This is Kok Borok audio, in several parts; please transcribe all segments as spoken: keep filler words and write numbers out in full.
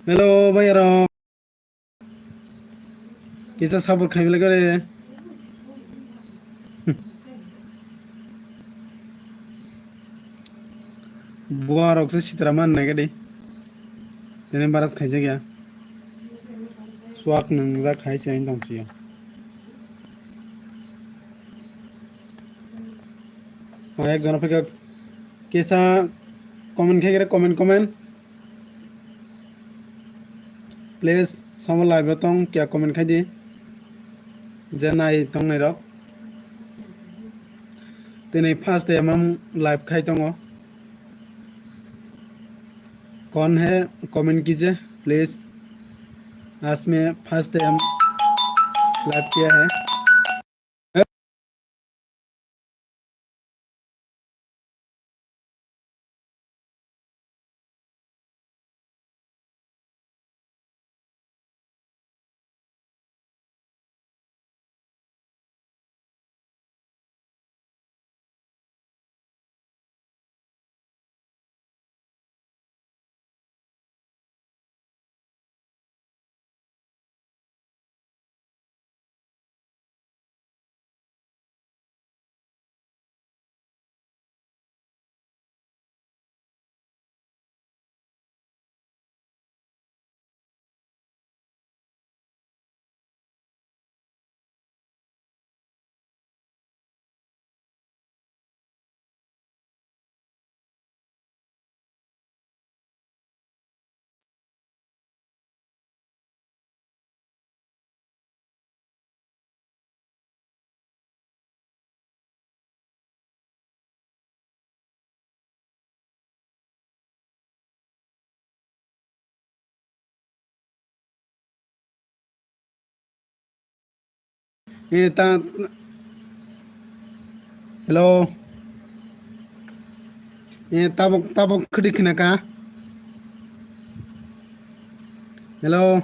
Hello, bhai, aro. Kisa sabur khaimile kare. Buarok se sitra man nai gadi. Tene baras khaijak ya. Swak nang jak khai se tong siya. Ek jona phika kisa comment khai gare, comment, comment. Please, samo live o tong kya comment khai di. Je nai tong nai rok. Tini first time am live khai tongo. कौन है comment कीजिए please. आज मैं first time live किया है. Eh, ta-, hello. Eh, tabok, tabok khudi khinaka. Hello.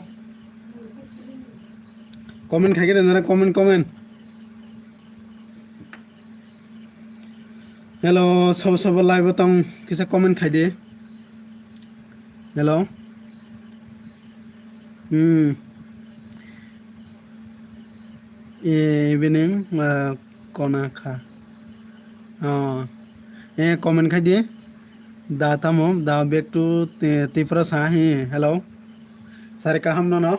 Comment khai khe nara, comment, comment. Hello, sabo sabo live o tong kisa comment khai di. Hello. Hmm. Evening, uh, kona kha. Oh. Eh, comment khai di. Da tamo, da back to, eh, Tiprasa, he, hello. Sari kaham nono.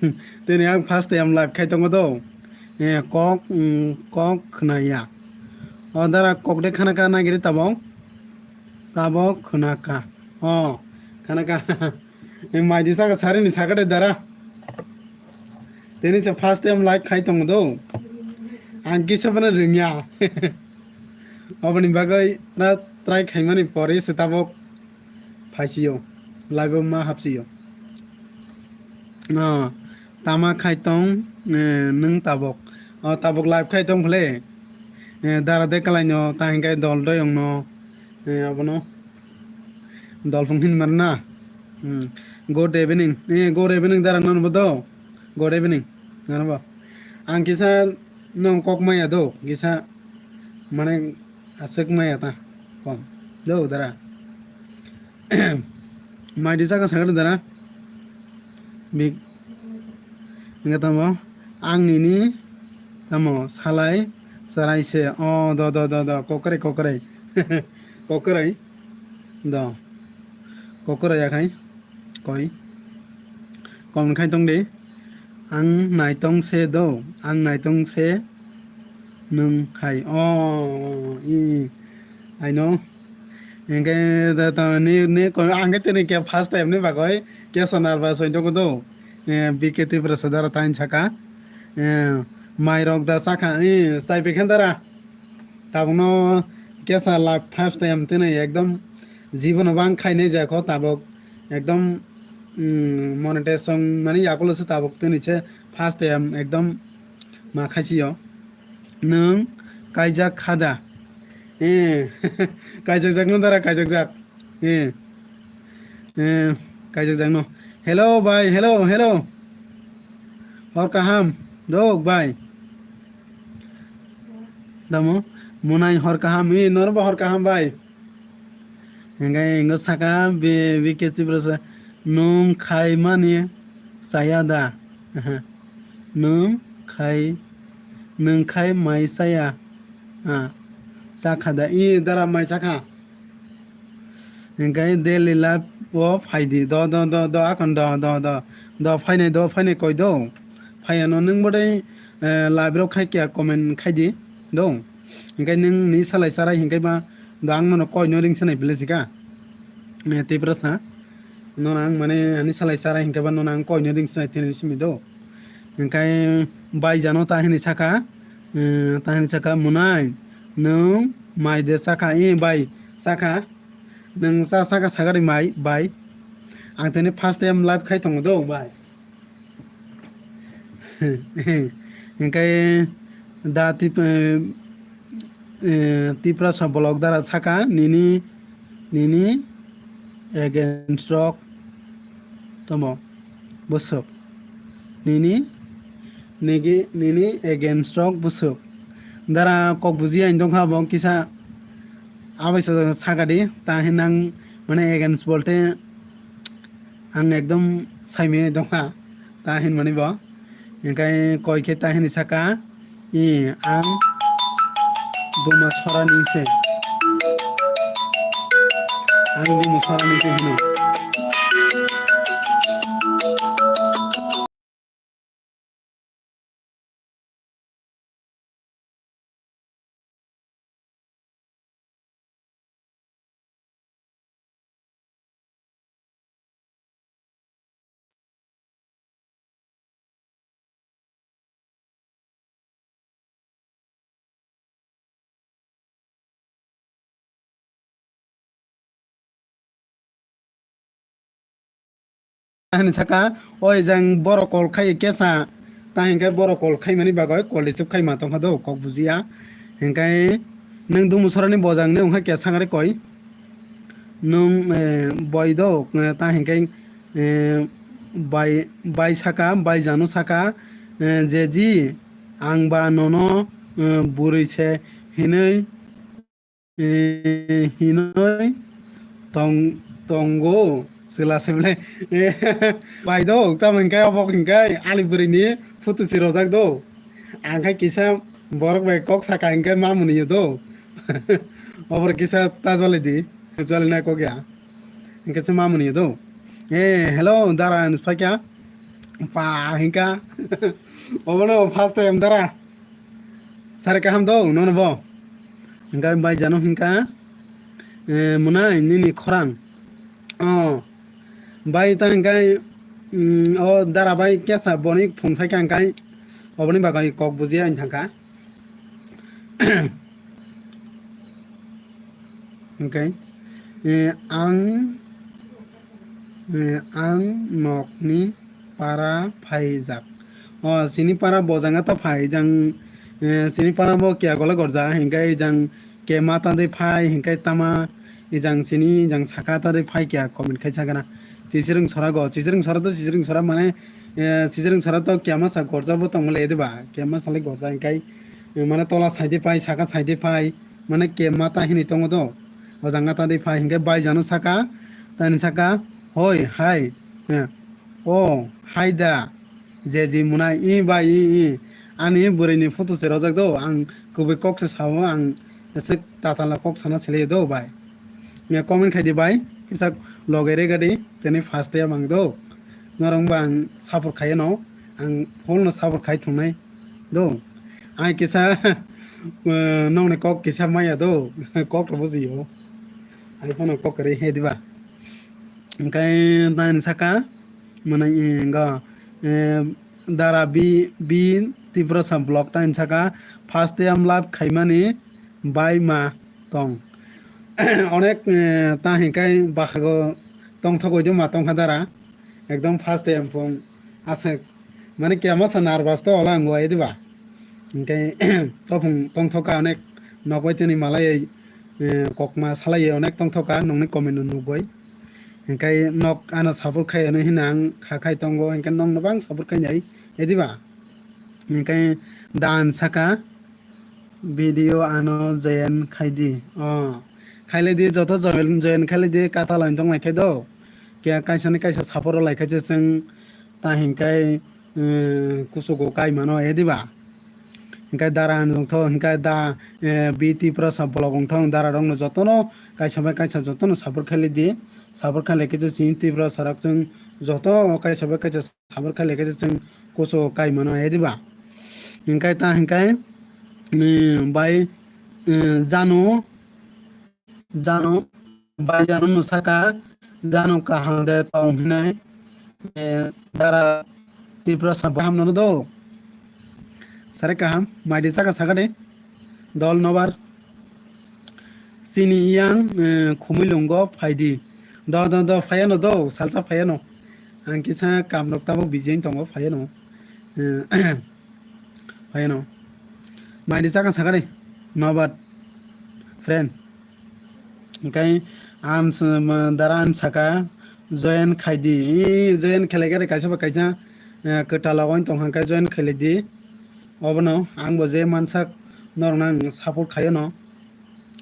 Hmm, tini ang first time live khai tongo do. Eh, kok, mm, kok khna ya. O dara kok de khna ka nagiri tabok. Tabok khna ka. Oh, khna ka. Eh, mai di saka sari ni saka de dara. Tini se first time live khai tongo do. Ang kisa bana rwngya. Oboni bagwi na try khaimani pore se tabok phaisio. Live o ma hapsio. Ah, tama khai tong, eh, nwng tabok. Oh, tabok live khai tong phle. Eh, dara de kalai no, ta hingkai dol doyong no. Eh, abono. Dol phung hin mar na. Hmm. Good evening. Eh, good evening dara nono bo do. Good evening. Nono bo. Ang kisa nong kok maya do. Kisa mane aswk maya ta. Kom. Do dara. Mai di saka sakar dara. Big. Hingke tamo, ang nini, tamo, salai, salai se, o, do, do, do, do, kokrai, kokrai, kokrai, do, kokrai ya khai, koi, kom khai tong di, ang naitong se do, ang naitong se, nwng hai, o, i, I know. Hingke da ta ni, ni ko, ang ke tini ke first time ni bagoi, ke sonar ba soi joko do. Eh, B K T Prasad aro tain saka. Eh, mai rok da saka, eh, sai pe khen dara. Tabuk no kesa live first time tini ekdom jibono bang khai nai jakho tabuk ekdom, mm, monetization mani yakulo se tabuk tini se first time ekdom ma khai si yo. Nwng kaijak kha da? Eh, kaijakjak no dara, kaijakjak. Eh, eh, kaijakjak no. Hello, bai, hello, hello. Hor kaham, dok, bai. Damo, munai hor kaham, eh, norbo hor kaham, bai. Hingke ingo saka B K Tiprasa, Nwng khai mani chaya da? Nwng khai, nwng khai mai chaya? Ah, chakha da. I dara mai chakha. Hinkhe daily life o phaidi. Do, do, do, do, akon do, do, do. Do phainai, do phainai koi do. Phaiya no nwng bodai, eh, live rok khai kya comment khai di. Do. Hinkhe nwng ni salai sarai hinkhe ba do ang nono koi no ring sanai bile sika. Eh, Tiprasa. Nono ang mane ani salai sarai hinkhe ba nono ang koi no ring sanai tini simi do. Hinkhe bai jano ta hini saka, eh, ta hini saka munai nwng mai de saka, eh, bai saka. Nwng cha saka sagari mai, bai. Ang tini first time live khai tongo do, bai. Hinkhe da tip-, eh, eh, Tiprasa blog dara saka nini, nini against rok tomo bwswk. Nini, nigi, nini against rok bwswk. Dara kok buji ani dongkha bo kisa abai sa-, sakadi ta hinang mane against bolte ang ekdom saimai dongkha ta hinmani bo. Hinkhe koi khe ta hini saka, i, ang Duma Sorani se. Ang Duma Sorani se hino. Ani saka, "Oi, jang borok call khai kesa," ta hinkhe borok call khaimani bagwi call receive khaima tongkha do, kok bujiya. Hinkhe nwng Dumu Sorani bojang ni wngkha kesa ngari koi. Nwng, eh, boi do, eh, ta hinkhe, eh, bai, bai saka, bai jano saka, eh, "Jeji, ang ba nono, eh, bwrwi se hinwi, eh, hinwi tong-, tongo," sila sibole. Eh, bai do, tamo hinkhe obo hinkhe ali bwrwini photo se rojak do. Ang khe kisa borok bai kok saka hinkhe mamoni do. Obor kisa ta joli di, joli nai kok ya. Hinkhe se mamoni do. Eh, hello, dara, nus paikya? Pa, hinkha. Obono first time dara. Sari kaham do, nono bo. Hinkha bai jano hinkha. Eh, munai, nini khorang. Oh. Bai ta hinkha, mm, o dara bai kesa boni phone phaikha hinkha. Oboni bagwi kok bujiya hinkha. Hinkhe, eh, ang, eh, ang nokni para phaijak. O, sini para bojang ta phai, jang, eh, sini para bo kiya gole gorja, hinkhe jang kema ta de phai, hinkhe tama, ejang sini, ejang saka ta de phai kiya comment khai sagana. Chichiring sora go, chichiring sora to chichiring sora mane, eh, chichiring sora to kiya masa gorja bo tongmole de ba, kiya masa le gorja hinkhe, eh, mane tola side phai, saka side phai, mane kema ta hini tongo do. O jang ta de phai hinkhe bai jano saka, tani saka, "Hoi, hai, eh, o, hai da, jeji munai, i bai, i, i, ani bwrwini photo se rojak do, ang kubui kok se sao, ang esek tatala kok sana sele do bai." Ya comment khai di bai, kisa loge re gadi, tini first day mang do. Norong bang support khai no, ang full no support khai thungnai. Do. Ai kisa, eh, nongni kok kisa maya do. Kok to bujiyo. Ai phano kok kare he diba. Hinkhe tani saka, mane, eh, ga, eh, dara bi, bi Tiprasa blog tani saka, first time live khaimani bai ma tong. Onek, eh, ta hinkhe bakhago tongthok oido ma tongkha dara. Ekdom first time phone aswk. Mane kema sa nervous to ola ang wai diba. Hinkhe tophung tongthok ka onek nok bai tini malai, eh, kokma salai onek tongthok ka nokni comment no nugwi. Hinkhe nok ano support khai ano hina ang kha khai tongo hinkhe nokno bang support khai nai ediba. Hinkhe dan saka video ano join khai di. Oh. Khailai di joto join, join khailai di kata lain tong lai khai do. Khe kaisa ni kaisa support rw lai kha se chwng ta hinkai, eh, kuchugo kai mano, e diba? Hinkai dara ang tong tho, hinkai da, eh, B Tiprasa vlog wng thong, dara rok no joto no kaisa bai kaisa joto no support khailai di, support khailai khe se chini Tiprasa rok chwng joto kaisa bai kaisa support khailai khe se chwng kuchugo kai mano, e diba? Hinkai ta hinkai, eh, bai, eh, janu, Jano, bai jano no saka, jano kaham de tong hinai, eh, dara Tiprasa bo hamno do. Sare kaham, maidi saka saka de, dol nobar. Chini iyang, eh, khumui lungo phaidi. Do, do, do, phayano do, salsa phayano. Ang kisa kam rok tabo busy tongo, phayano. Eh, phayano. Maidi saka saka de, nobar, friend. Hingkai ang s-, m-, dara ang saka, join khai di. Ih, join khelai khe kaisa ba kaisa, eh, kwtal logo wng tong kha, hingkai join khelai di. Obono ang bo je mansak norok no ang support khai no.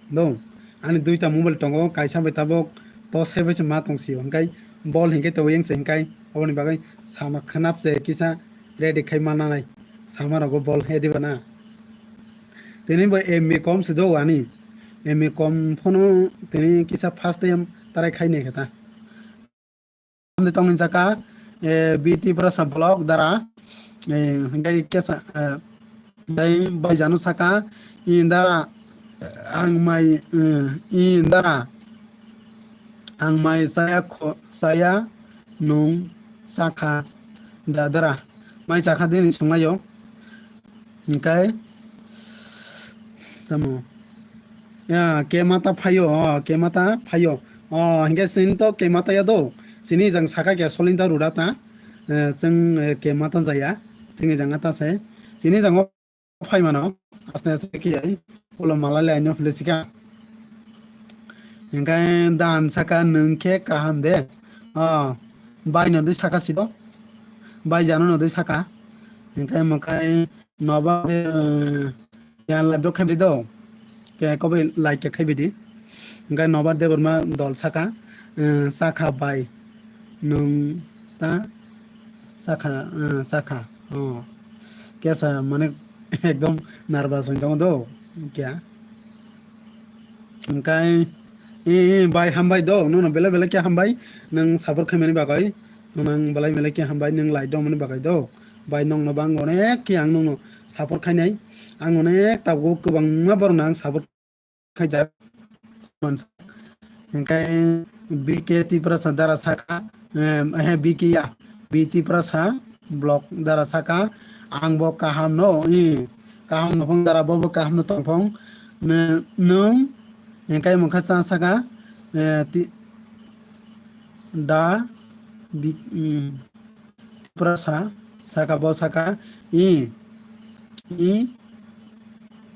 Do, ani duita mobile tongo, kaisa bai tabuk to sai bai se ma tong sio. Hingkai bol hingke to yang se hingkai oboni bagwi sama khnap se kisa ready khai mananai. Sama rogo bol he diba na. Tini bo M A kom se do ani. M A kom phono tini kisa first time tarai khai ne khe ta. Tongni saka, eh, B Tiprasa vlog dara, eh, hingkai kesa, eh, hingkai bai jano saka, i dara, ang mai, eh, i dara, ang mai saya kho-, saya nung saka da dara, mai saka dini sunglayo. Hingkai tamo. Ya, kemata phaio, o, kemata phaio. O, hingke chini to kemata ya do. Chini jang saka khe soling ta ruda ta. Eh, chwng, eh, kemata jaya. Chini jang ta se. Chini jang o phai mano. Aste aste khe ai. Ulo malai lai no philesika. Hingke dan saka nwng khe kaham de. O, bai no dui saka sido. Bai jano no dui saka. Hingke mwkai Nobar de, eh, yang live rok khaibidi do. Ke kobai like khe khaibidi. Hingke Nobar Debbarma dol saka, eh, sakha bai. Nwng ta sakha, eh, sakha. Oh. Kesa mane ekdom nervous wng tongo do. Kya? Hingke, eh, eh, bai hambai do. Nono belai belai khe hambai. Nwng support khaimani bagwi. Nwng belai belai khe hambai. Nwng like dongmani bagwi do. Bai nongno bang onek khe ang nongno support khainai. Ang onek tabuk kwbangma borokno ang support khaijak. Hingke B K Tiprasa dara saka, em, he B K ya, B Tiprasa vlog dara saka, ang bo kaham no, i, kaham no phung dara bo bo kaham no tong phung, ne, nwng, hingke mokha cha saka, eh, ti, da, bi, mm, Tiprasa saka bo saka i, i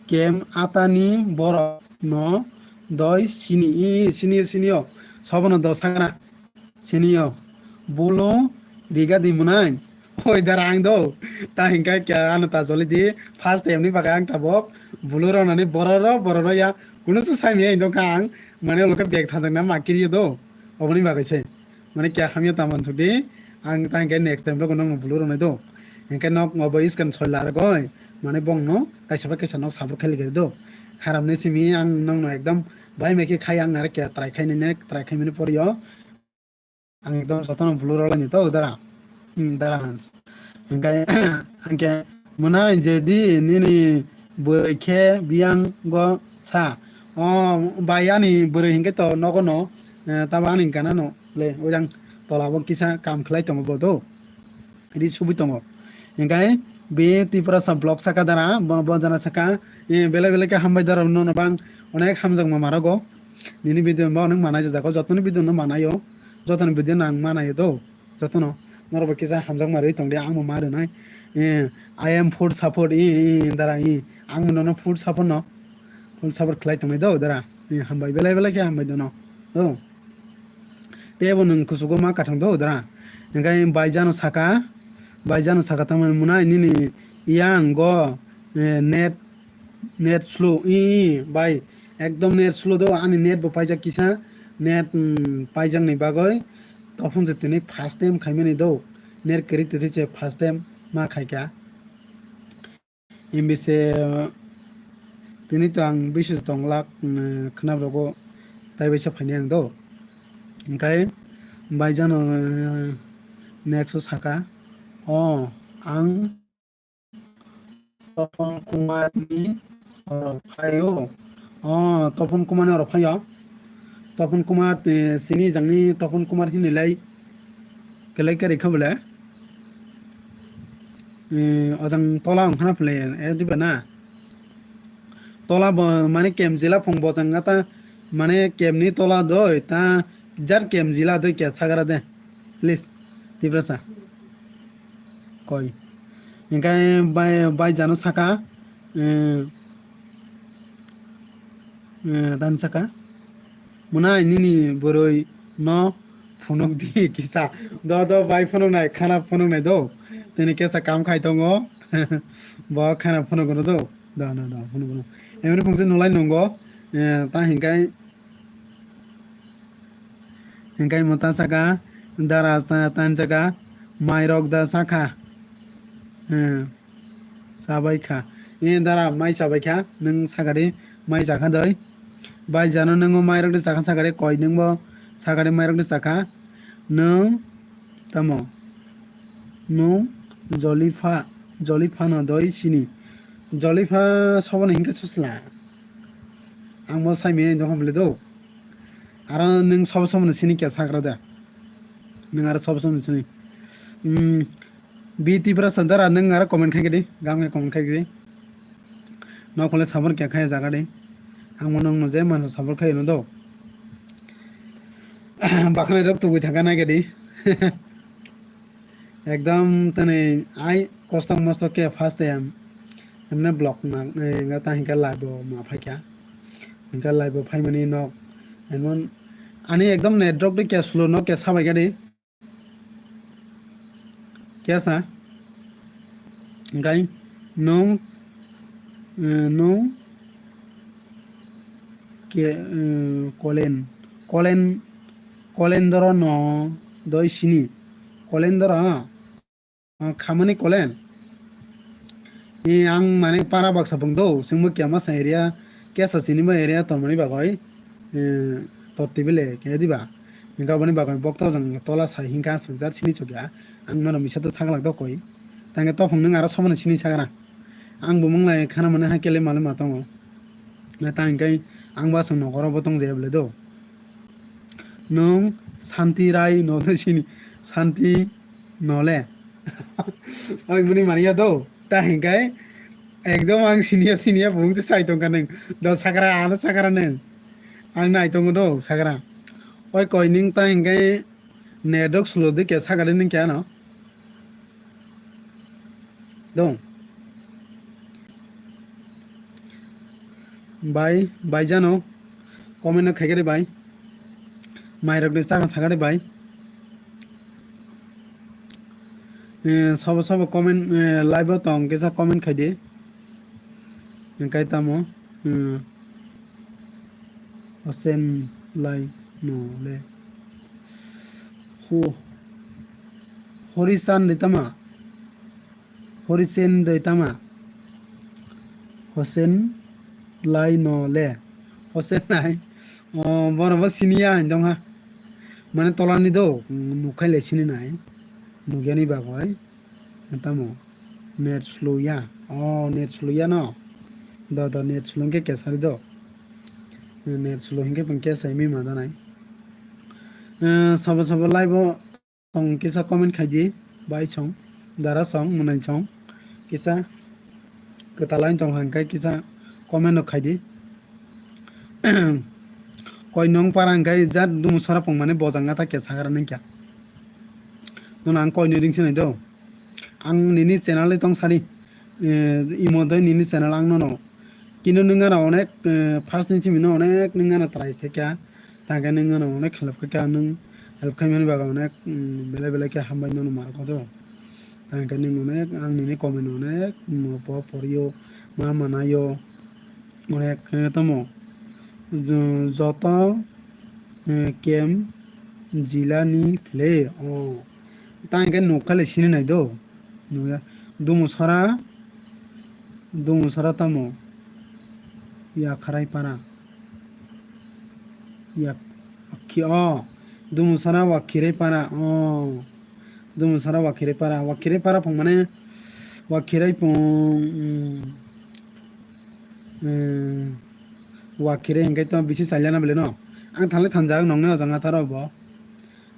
kem atani borok no doi sini i, sini, sinio sobono do sakna sinio bulu riga di munai. Oi dara ang do ta hingka kya ano ta joli di first time ni baga ang tabok bulu rok nani bororo bororo ya kuno se sai mi ang do kha ang mane loke bag thajak na makiri do oboni bagai se. Mane kya hamya ta mansuk di, ang ta hingke next time rok nokno bulu rwnai do. Hingke nok obo iskan soi largoi, mane bongno kaisa bai kaisa nok sabuk khaili gari do. Kharamni simi ang nokno ekdam bai mai khe khai ang nare kya try khai nini, try khai mani poryo. Ang ekdom jotono bulu rwlaini to dara. Hmm, dara Hans. Hingke, hingke mwnai je di nini bwrwi khe biyang go sa. O bai ani bwrwi hingke to nogo no, eh, tabo ani gana no le ojang tola bo kisa kam khlai tongo bo do. Ri subui tongo. Hingke bi Tiprasa vlog saka dara, bo, bo jana saka, eh, belai belai khe hambai dara no no bang onek hamjakma marogo. Nini video bo onek manai jago, jotoni video no manayo, jotoni video no ang manayo do. Jotono norok bo kisa hamjakma rwi tongdi, ang bo ma rwnai. Eh, I am full support, i, i, i, dara, i. Ang bo nono full support no, full support khlai tongnai do, dara. I, hambai, belai, belai khe hambai dono. Do. Tei bo nwng kuchugo ma kathang do, dara. Hingkai bai jano saka, bai jano saka tamo mwnai nini yang go, eh, net, net slow, i, i, bai. Ekdom net slow do, ani net bo paijak kisa, net, mm, paijakni bagwi. Topon se tini first time khaimani do. Ner kwrwi twi se first time ma khaikha. Imbise tini to ang bisi tong lak, mm, khwnap rogo tai baisa phaini ang do. Hingkai baijano, mm, next o saka, o ang Topon Kumar ni oro phaio. O, Topon Kumar ni oro phaio. Topon Kumar, eh, sini jangni Topon Kumar hinilai kelai kari kha bole. Eh, ojang tola wngkhana phle, eh, diba na? Tola bo, mane kem jila phung bojang ta, mane kem ni tola doi ta, jar kem jila doi kya sagra de. Please, Tiprasa. Koi. Hingkai bai, bai jano saka, eh, eh, dan saka. Munai nini boroi no phunuk di kisa. Do, do, bai phunuk nai, khana phunuk nai do. Tini kesa kam khai tongo. Bo khana phunuk no do. Do, do, do, phunuk, phunuk. Emri phungse nulai nungo. Eh, ta hingkai Hingkai mo ta saka, dara sa-, tan saka, mairok da sakha. Hmm. Sabai kha. E dara mai sabai kha, nwng sakari mai sakha doi. Bai jano nwngo mairok de sakha sakari, koi nwngbo sakari mairok de sakha. Nwng tamo? Nwng Jolipha, Jolipha no doi sini. Jolipha sobo no hinkhe susla. Ang bo sai maya dongkha bwle do. Aro nwng sobo sobo no sini kya sagra da. Nwng aro sobo sobo no sini. Hmm, B T Prasa dara nwng aro comment khai di, gam khe comment khai di. Nok phale sabor kya khai jaga di. Ang mo nwng no je mansa sabor khai no do. Bakhanai rok tugui thangkha nai di. Ekdom tani ai kosto mosto khe first time. Emne block ma, eh, ta hinkhe live bo ma phaikha. Hinkhe live bo phaimani nok. Emon ani ekdom network de khe slow no khe sabai kha di. Kesa. Hingkai nwng, eh, nwng ke, eh, kolen, kolen, kolendoro no doi sini. Kolendoro, ah, khamani kolen. E, ang mane para baksa bung do, singmo kema sa area, kesa sini ba area tormani bagoi, eh, totti bile, khe diba? Hingke aboni bagoi bokto jang tola sai hingke aswk jat sini chukya. Ang norok misa to saglak do koi. Tangke tophong nwng aro sobono sini sagra. Ang bo mwnglai khana mane hai kele male ma tongo. Na tangke ang bo aswk nokoro bo tong jaya bole do. Nwng Santi Rai no de sini. Santi no le. Oi muni mani ya do. Ta hingke ekdom ang sini ya, sini ya bung se sai tongka nwng. Do sakra, ano sakra nwng. Ang nai tongo do sakra. Oi koi nwng ta hingke Nedok sulo de kya sakali nung kya no? Dong. Bai, bai jano. Comment no khaikari bai. Mai rok de sakha sakari bai. Eh, sabo sabo comment, eh, live o tong kisa comment khai di. Hingkai tamo, hmm, Hosen lai no le. Hu-, Horisan de tama? Horisen de tama? Hosen lai no le. Hosen nai. O, borok bo siniya hin dong ha. Mane tolani do, nukhai le sini nai. Nugyani bagoi. Tamo net slow ya. O, net slow ya no. Do, do, net slow hingke kesari do. Net slow hingke pang kesai mi ma danai. Eh, sabo sabo live o tong kisa comment khai di. Bai song, dara song, mwnai song. Kisa kwtalai tong hangkai kisa comment no khai di. Koi nong para hingkai jat dumu sora pong mane bojang gata kesa gra nangkya. Nono ang koi ni ring sinai do. Ang nini channel ni tong sari. Eh, imo doi nini channel ang nono. Kino nung ano onek, eh, first ni simi no onek nung ano try khe kya. Tangke nung ano onek help khe kya nung help khai mani baga onek, mm, belai belai khe hambai nono mar kodo. Tangke nung onek ang nini comment onek mo po porio ma manayo. Onek, eh, tamo. Jo-, joto, eh, kem Jilani phle. O. Ta hingke nokha le sini nai do. Nukya. Dumusara. Dumusara tamo. Yakharai para. Yak. Khi o. Dumusara Wakhirai para. O. Dumusara Wakhirai para. Wakhirai para phung mane. Wakhirai phung. Mm. Eh, Wakhirai hingke to bisi chailana bele no. Ang thale thanjak nongni o jaga taro bo.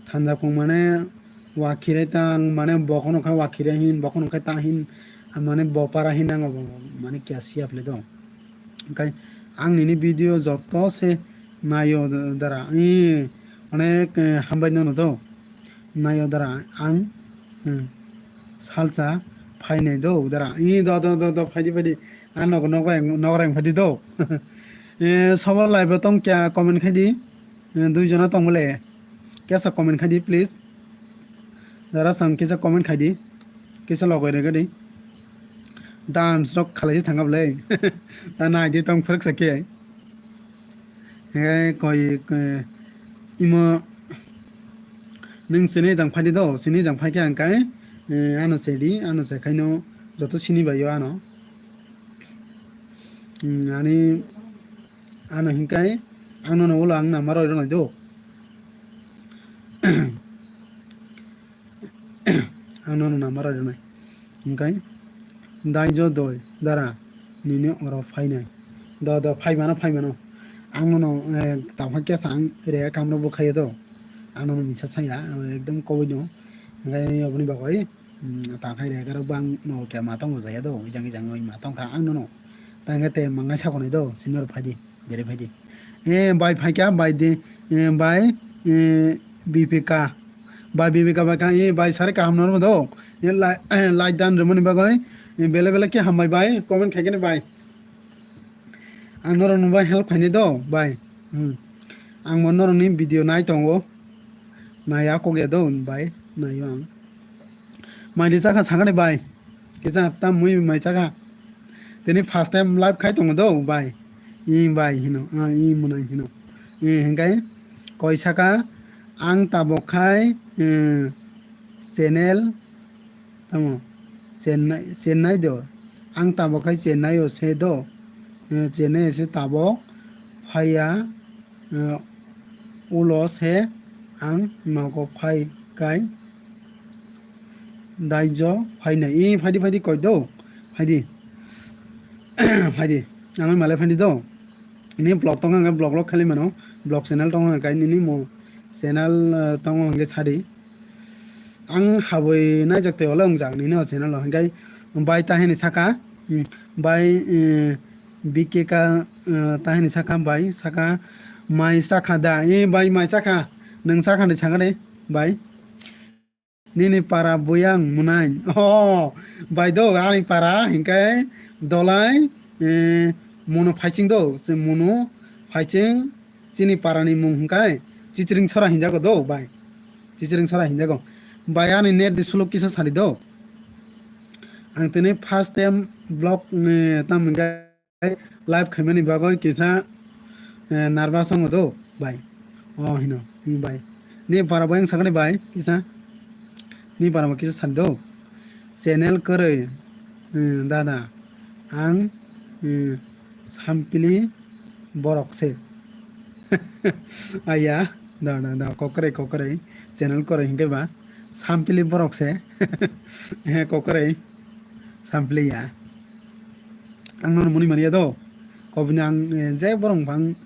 Thanjak kung mane Wakhirai tang mane bokono kha Wakhirai hin, bokono kha ta hin, mane bopara hin ang bo mane kya siya phle do. Hingke ang nini video joto se nayo dara, eh, onek, eh, hambai nono do. Nayo dara ang, eh, salsa phainai do dara. Eh, do, do, do, do, phaidi, phaidi. Ah, nogo, nogo, nogo rang phaidi do. Eh, sobo live o tong kya comment khaidi. Eh, dui jona tong bole. Kesa comment khaidi, please. Dara sang kisa comment khaidi. Kisa logoi regadi. Dance rok khalai thangab le. Ta naidi tong phwrwk sa khe. Hingke koi, koi, imo nwng sini jang phaidi do, sini jang phaikhe ang kai, eh, ano sedi, ano se khaino joto sini bai o ano. Hmm, ani, ano hinkai, ano no ulo ang number roi rwnai do. Ang nono number rwnai. Hingkai daijo doi dara nini oro phainai. Do, do, phaimano, phaimano. Ang nono, eh, tangphai kesa ang re kamro bo khayo do. Ang nono misa saya, eh, ekdom koboi no. Hingkai oboni bagoi, mm, tangkhai re karok bang no kya ma tongo jaya do. Ijang ijang oi ma tongkha ang nono. Tangkhe te mangai sakonai do, sinor phaidi. Bere phaidi. Eh, bai phaikha, bai de, eh, bai, eh, Bipika. Bai Bipika bai kha, eh, bai sari kaham norma do. Eh, lai-, eh, like dan rwmani bagwi, eh, bele bele khe hambai bai, comment khaikhe bai. Ang norok nungbai help khaini do, bai. Hmm. Ang mo norokni video nai tongo. Nai ya kok ya do, bai. Nai yo ang. Mai de chakha sakani bai. Kisa tam mui mai chakha. Tini first time live khai tongo do bai. I bai hino, ah, i munai hino. I hingkai koi saka ang tabok khai, eh, channel tamo Chennai, Chennai do. Ang tabok khai Chennai o se do. Eh, Chennai se tabok phaiya. Eh, ulo se ang nogo phai kai daijo phainai. I phaidi phaidi koi do. Phaidi. Phaidi. Ang malai phaidi do. Ni vlog tong ang vlog lo khali mano. Vlog channel tong ang kai nini mo channel, eh, tong ang sadi. Ang habwi naijak tei ole wngjak nini o channel o hingkai bai ta hini saka, mm, bai, eh, B K K, eh, ta hini saka bai saka mai sakha da, eh, bai mai sakha, nwng sakha ni sakha de bai. Nini para buyang munai. Oh, bai do ani para hingkai dolai, eh, mono phaiching do, se mono phaiching. Chini para ni mung hingkai Chichring Sora hinjago do bai. Chichring Sora hinjago. Bai ani net di suluk kisa sari do. Ang tini first time vlog, eh, tam hingkai live khaimani bagwi kisa, eh, nervous wngo do bai. Oh hino, hi bai. Ni para bai ang sakani bai kisa. Ni para bai kisa sari do. Channel kwrwi, eh, dada. Ang, eh, sampili borok se. Aya, da, da, da, kokroi, kokroi. Channel kwrwi hingke ba. Sampili borok se. Eh, kokroi. Sampili ya. Ang nono muni mani ya do. Kobini ang, eh, je borok bang,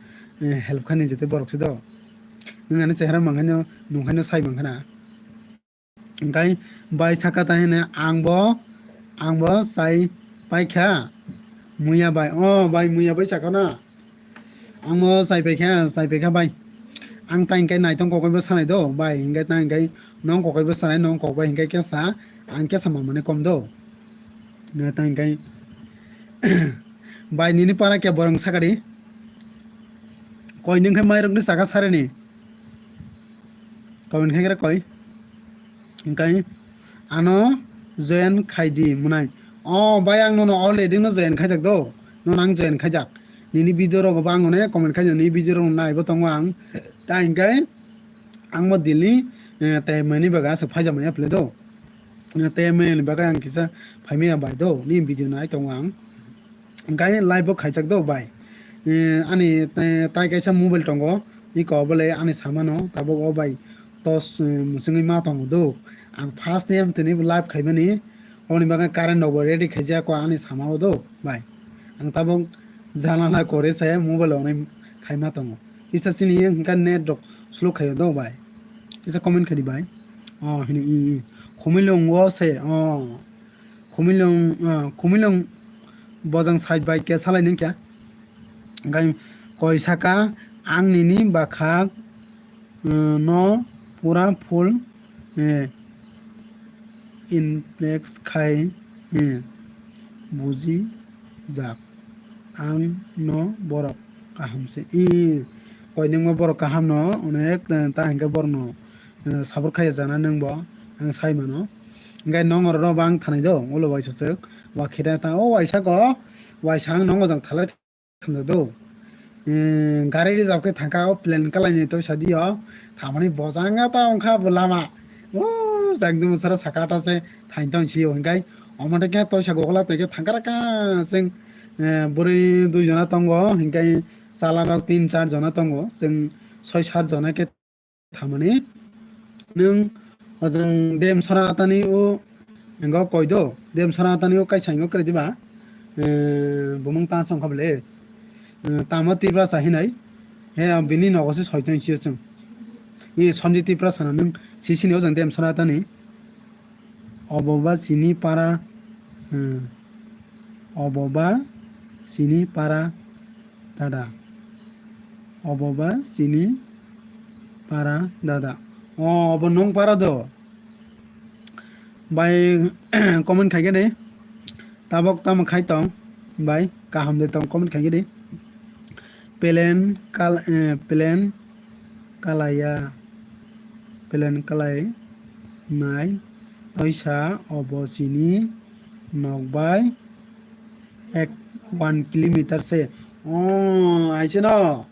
eh, help khani jete borok se do. Nwng ani chehara mangkhaino, nungkhaino sai mangkhana. Hingkai bai saka ta hene ang bo, ang bo chai paikha. Muya bai, oh, bai muya bai sakha na. Ang bo chai paikha, chai paikha bai. Ang ta hingkai naitong kokoi bo sanai do, bai. Hingkai ta hingkai nong kokoi bo sanai, nong kok bai hingkai kesa, ang kesa mamani kom do. Na ta hingkai bai nini para khe borong sakadi. Koi nung khe mairok ni saka sareni. Comment khai khe koi. Hingkai ano join khai di munai. Oh, bai ang nono already no join khaijak do. Nono ang join khaijak. Nini video rogo bo ang one comment khai nini video rogo nai bo tongo ang. Ta hingkai ang bo Delhi, eh, tei mani bagwi aswk phaijak manya phle do. Eh, tei mani bagwi ang kisa phaimaya bai do, ni video nai tongo ang. Hingkai live bo khaijak do bai. Eh, ani, eh, tai kaisa mobile tongo, iko bole ani samano, tabuk o bai tos, eh, mwswngwi ma tongo do. Ang first time tini live khaimani, oboni bagwi current rok bo ready khaijak o ani samao do bai. Ang tabuk janala kore se mobile onai khaima tongo. Kisa chini hingka net rok slow khaio do bai. Kisa comment khaidi bai. Oh, hini i, i. Khumilung wo se, oh. Khumilung, ah, Khumilung bojong side bai khe salai nung kya. Hingkai koi saka ang nini bakha, eh, no pura full, eh, impress khai, eh, buji jak. Ang no borok kaham se. I, koi nungma borok kaham no, onek, eh, ta hingke borok no, eh, sabur khaiya jana nung bo, ang sai mano. Hingke nong oro bo ang thanai do, ulo waisa chwk, wa khira ta, o waisa ko, waisa ang nongo jang thalai thangja do. Eh, gari rijab khe thangka o plane kalai ni toi sadi o, thamani bojanga ta ongkha bo lama. O jang dum sara saka ta se thain tong si o hingkai, omo te khe toisa gogla tei khe thangka raka seng, eh, bwrwi dui jona tongo, hingkai chala rok tin char jona tongo, seng soi sat jona khe thamani nwng ojang Demsora tani o hingo koi do, Demsora tani o kaisa hingo kwrwi diba, eh, bumung ta song kha bole, eh, tamo Tiprasa hinai, he bini nogo se soi tong si o chwng. Ye Sanjit Tiprasa no nwng sisini ojang Demsora tani. Obo ba chini para, hmm, obo ba chini para dada. Obo ba chini para dada. O, obo nong para do. Bai, comment khai khe de. Tabok tamo khai tong. Bai, kaham de tong, comment khai khe de. Plane kal-, eh, plane kalaiya, plane kalai nai toisa obo chini nok bai ek one kilometer se. O, aise no.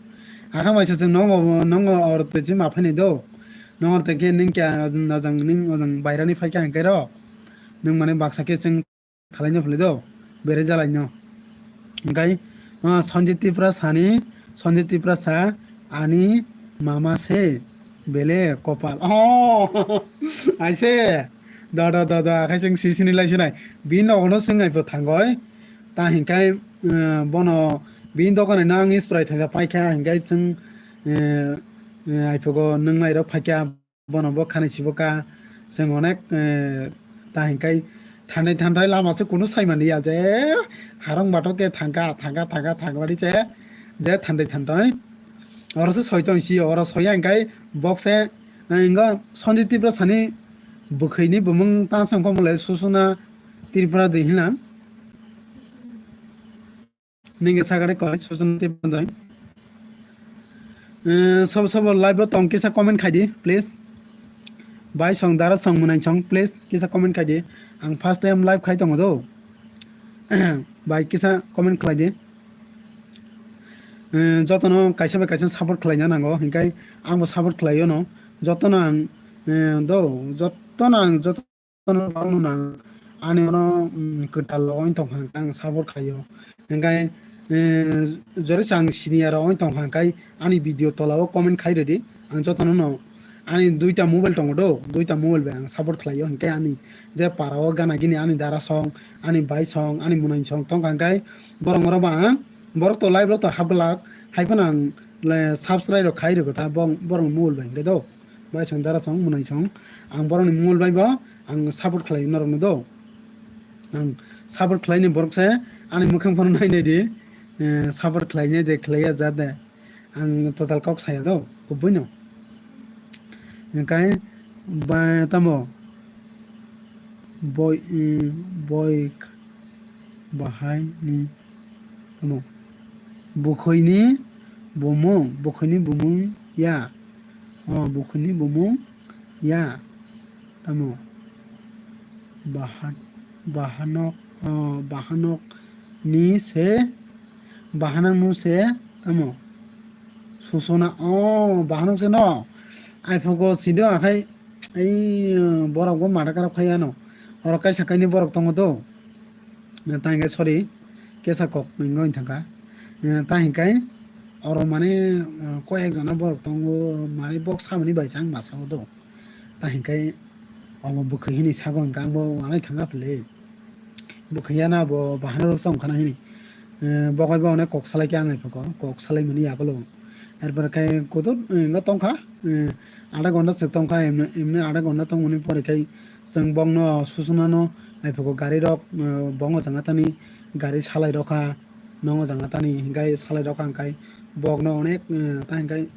Akha maisa chwng nongo, nongo or twi chwng ma phainai do. Nongo or twi khe ning kya, ojang ning ojang bairani phai kha hingke ro. Nung mane baksa khe chwng thalai no phlai do, bere jalai no. Hingkai, ah, Sanjit Tiprasa ni, Sanjit Tiprasa ani mama se bele kopal. Oh, aise. Da, da, da, da, akhai chwng si sini lai sinai. Bini nogo no chwng aipho thangoi. Ta hingkai, eh, bono bini dokan no ang Sprite thaisa paikha, hingkai chwng, eh, eh, aiphogo nwngnai rok phaikha. Bono bo khani sibo ka, chwng onek, eh, ta hingkai thanai thanai lama se kunu sai manliya je harong batok ke thangka, thangka, thangka, thangmani se je thanai thanai. Oro se soi tong si, oro soya hingkai bok se, eh, ingo Sanjit Tiprasa ni bwkhwi ni bumung ta song khe mole Susuna Tripura de hinang. Ningke sagare koi Susuna Tripura doi. Eh, sobo sobo live o tong kisa comment khaidi, please. Bai song dara song mwnai song, please, kisa comment khaidi. Ang first time live khai tongo do. Bai kisa comment khlaidi. Eh, jotono kaisa bai kaisa support khlaina nango, hinkai angbo support khlaio no. Jotono ang, eh, do, jotono ang, joto jotono borokno nang ani ono, mm, kwtal rok wng tong kha, ang support khaio. Hingkai, eh, jori chang senior rok wng tong kha, hingkai ani video tola o comment khai rwdi. Ang jotono no ani duita mobile tongo do, duita mobile bai ang support khlaio. Hingkai ani je para o gana gini ani dara song, ani bai song, ani mwnai song tong kha, hingkai borok rok ba ang borok to live rok to hap glak, hai phano ang le subscribe rok khai rwkha ta borok mobile bai hingkai do. Bai song dara song mwnai song ang borokni mobile bai bo ang support khlai norokno do. Ang support khlaini borok se ani mwkhang phano nai nai di, eh, support khlainai de khlaiya ja de ang total kok saya do kubui no. Hingkai ba tamo boi, eh, boi bahai ni tamo bukhoi ni bumung, bukhoi ni bumung ya. O bukhuni bumung ya. Tamo? Bahan-, bahanok, o, bahanok ni se, bahanok nu se, tamo? Susuna, o, bahanok se no? Aiphogo sido akhai, ei, borok bo mata karap khai ano. Oro kaisa kaini borok tongo do. Ta hingke sorry, kesa kok hingo wng thangkha. Ta hingke oro mane, koi ek jona borok tongo, mane bok samani bai chang masa o do. Ta hingke omo bwkhwi hini sago hingke ang bo wanai thangkha phle. Bwkhwi yana bo bahana rok chong khana hini. Bokhai bo onek kok salai khe ang aiphogo, kok salai mani yagulo. Erpore khe kudur, eh, wngkha tongkha, eh, adha ghonta swk tongkha, emni, emni adha ghonta tongmani pore khai chwng bokno susunano aiphogo gari rok, eh, bokno janga tani gari salai rokha, nongo janga tani hinkhai salai rokha hinkhai bokno onek, eh, ta hinkhai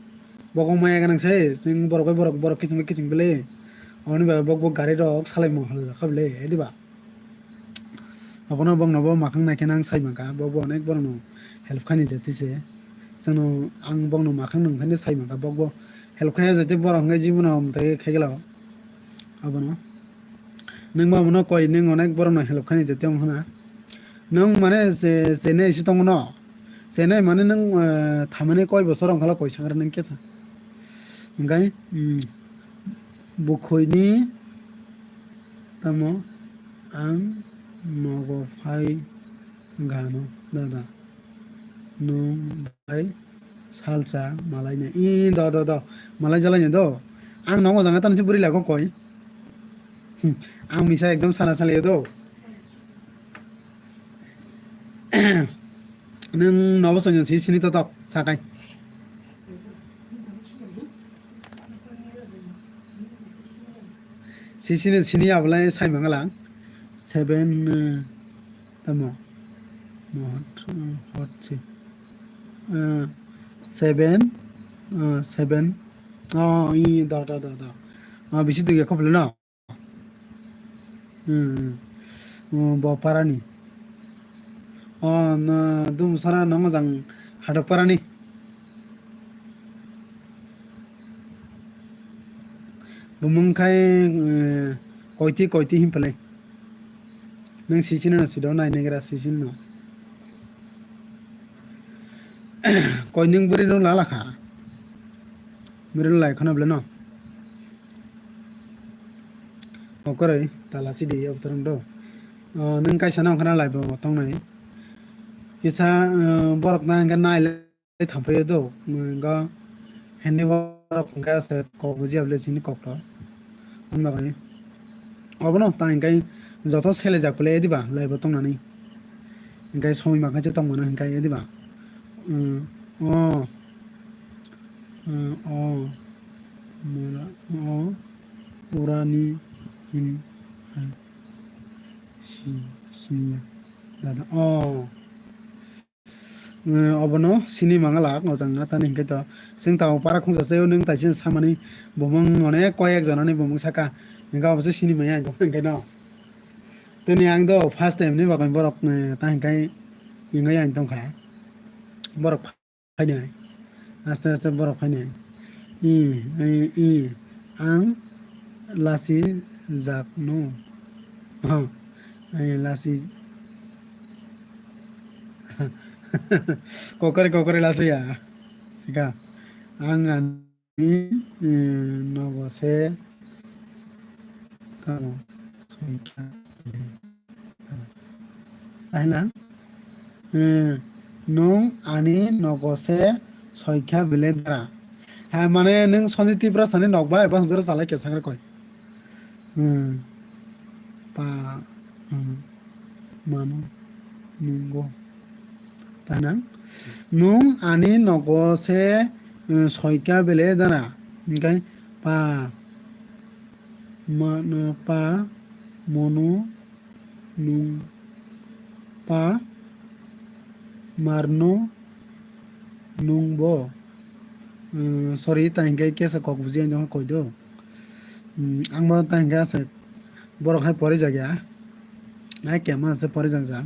bokong maya gwnang se chwng borok bai borok, borok kiching bai kiching bele. Aboni bagwi bok bo gari rok salai mangkha bele, ediba? Abono bokno bo makhang naikhe nang sai mankha, bo bo onek borokno help khaini jati se. Chwngno ang bokno makhang nung khaino sai mankha, bok bo help khaiya jati borok hwnkhe jibono mwtai khe khaigwlao. Abono nwng bo abono koi, nwng onek borokno help khaini jati wng hwna. Nwng mane se, se nei se tongo no? Chenai mane nwng, eh, thamani koi bosor wngkha koi sangra nwng kesa. Hingkai, mm, bukhuini tamo ang nogo phai gano dada. Nwng bai salsa malaina. I do do do. Malai jalaina do. Ang nogo janga tansi buri lago koi. Hmm, ang misa ekdom sana salai do. Nwng nobo songya si sini totok sakai. Si sini sini abolai sai mangala. Seven, eh, tamo. Mohot, eh, hot si. Eh, seven, eh, seven. Oh, i do do do do. Oh, bisi dugya khoblo no. Hmm. Oh, bo parani. Oh, na, dum sara nongo jang hadok parani. Bumung khai, eh, koiti, koiti himpale. Nang sisini no sido nai negra sisini no. Koi nung buri no lala kha. Buri no lai khana bole no. Okoroi tala sidi obtorong do. Oh, nung kaisa no khana lai bo tongnai. Kisa, eh, borok na hingke nai le thampaiyo do. Hingke hindi borok hingke se kok bujiya bole sini kok to. Ang bagwi. Obono ta hingke joto sele jak bole ediba lai bo tongnani. Hingke somoi ma khe tong mano hingke ediba. Mm, oh. Mm, oh. Mura, oh. Urani hin, hai. Si, siniya. Dada, oh. Eh, obono sini mangala, o jang na tani hingke to. Sing tamo para khungsa se, nung taisi samani bumung, onek koi ek jona ni bumung saka. Hingke obo se sini maya, hingke no. Tini ang do first time ni bagwi borok, eh, ta hingke, hingke ang tongkha. Borok phainai. Aste aste borok phainai. I, i, i, ang lasi jak no. Ha, i lasi. Kokore kokore lasi ya. Sika. Ang ani, eh, nogo se. Tamo. Aina, eh, nung ani nogo se soikha bile dara. Ha, mane nung Sanjit Tripura sani nok bai, bang jora salai khe sangra koi. Hmm. Pa, hmm. Mano, nungo. Tanang, nung ani nogo se, eh, soikha bile dara. Hingkai pa, mano, pa, mono, nung pa marno nung bo, eh, sorry, ta hingke kesa kok buji ang koi do. Hmm, ang bo ta hingke asa borok hai pori jak ya. Ai kema se pori jak jak.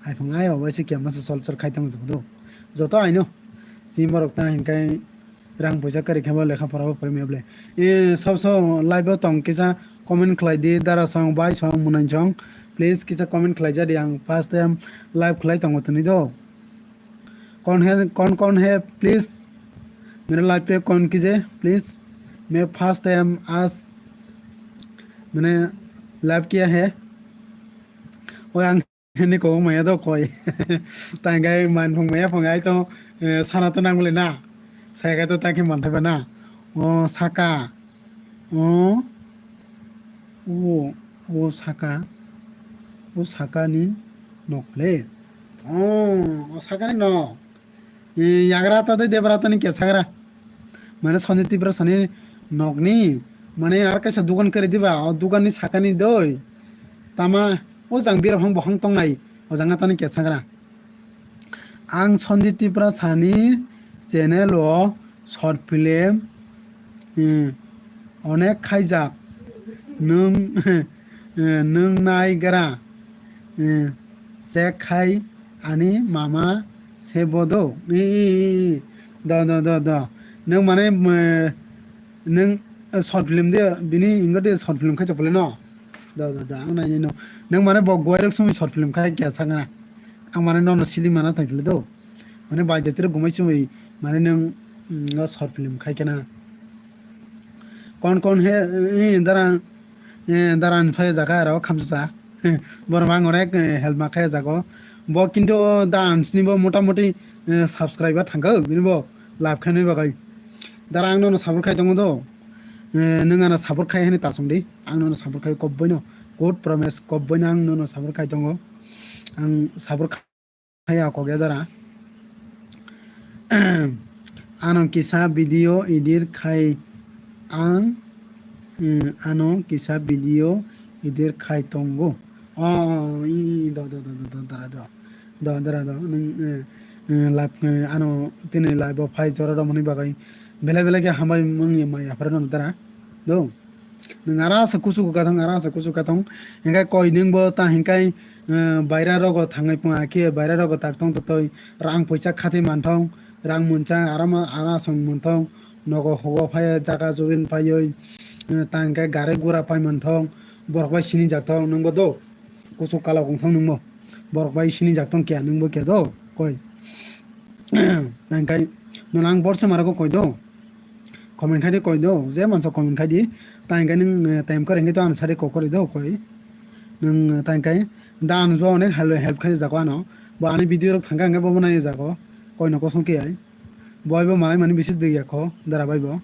Hai phang ai obo se kema se sol sol khai tong jak do. Joto aino. Si borok ta hingke rang puisa kari khe bo lekha pora bo pori maya ble. Eh, sob sob live o tong kisa comment khlai di, dara song, bai song, mwnai song. Please kisa comment khlai ja di, ang first time live khlai tongo tini do. Kon he, kon kon he, please. Mere live pe kon kije, please. मैं first time आज मैंने लाइव किया है। Oi ang ni kok maya do koi. Tang kai man phung maya phung ai to, eh, sana to nang bole na. Sai kai to tang ke man thai ba na. O saka. O, o, o saka, o saka ni nok le. O, o saka ni nok. E, yagra ta dei debra ta ni kesagra. Mane Sanjit Tripura sani nok ni, mane ar kaisa dugan kari diba, o dugan ni saka ni doi. Tama, o jang bira phang bohang tong nai, o jang ta ni kesagra. Ang Sanjit Tripura sani channel o short film, eh, onek khaijak. Nwng, eh, nwng nai gra, eh, check khai ani mama se bodo. I, i, i, i. Do, do, do, do. Nwng mane, eh, nwng, eh, short film de, bini ingo de short film khai chapole no. Do, do, do. Ang nai no. Nwng mane bo guai rok sumi short film khai kya sangana. Ang mane nono sili mana thang phile do. Mane bai jatiro gumai chumui mane nwng, mm, o short film khai kena. Kon kon he, eh, dara, eh, dara ni phai jaga aro khamsa. Borok ang onek, eh, help ma khai jago. Bo kintu o dance ni bo mota moti, eh, subscriber thangkha bini bo live khainai bagwi. Dara ang nono support khai tongo do. Eh, nwng ano support khai hini tasong di. Ang nono support khai koboi no. God promise koboi no ang nono support khai tongo. Ang support khaya kok ya dara. Ano kisa video edit khai ang, eh, ano kisa video edit khai tongo. O, o, i, i, do, do, do, do, do, dara, do. Do, dara, do. Nwng, eh, eh, live, eh, ano tini live o phai jora romani bagwi belai belai khe hambai mungya mai aphara no dara. Do. Nwng ara sa kusu kathang, ara sa kusu kathang. Hinkhe koi nwng bo ta hinkhe, eh, baira rogo thangai pung akhe baira rogo tak tong totoi rang poisa khati manthong, rang muncha ara ma, ara song munthong, nogo hogo phai jaga jugin phaioi, eh, ta hinkhe gari gura pai manthong, borok bai sini jak thong nwng bo do. Kusu kala kong thong nwng bo. Borok bai sini jak thong kya nwng bo kya do koi. Ta hinkhe nono ang borsa mara ko koi do. Comment khai di koi do, je mansa comment khai di. Ta hinkhe nwng, eh, time kore hinkhe to ano sari kok kori do koi. Nwng, eh, ta hinkhe dan jo onek help, help khai jago ano. Bo ani video rok thangkha hinkhe bo nai jago. Koi no kosong khe ai. Boi bo malai mani bisi degya kho dara bai bo.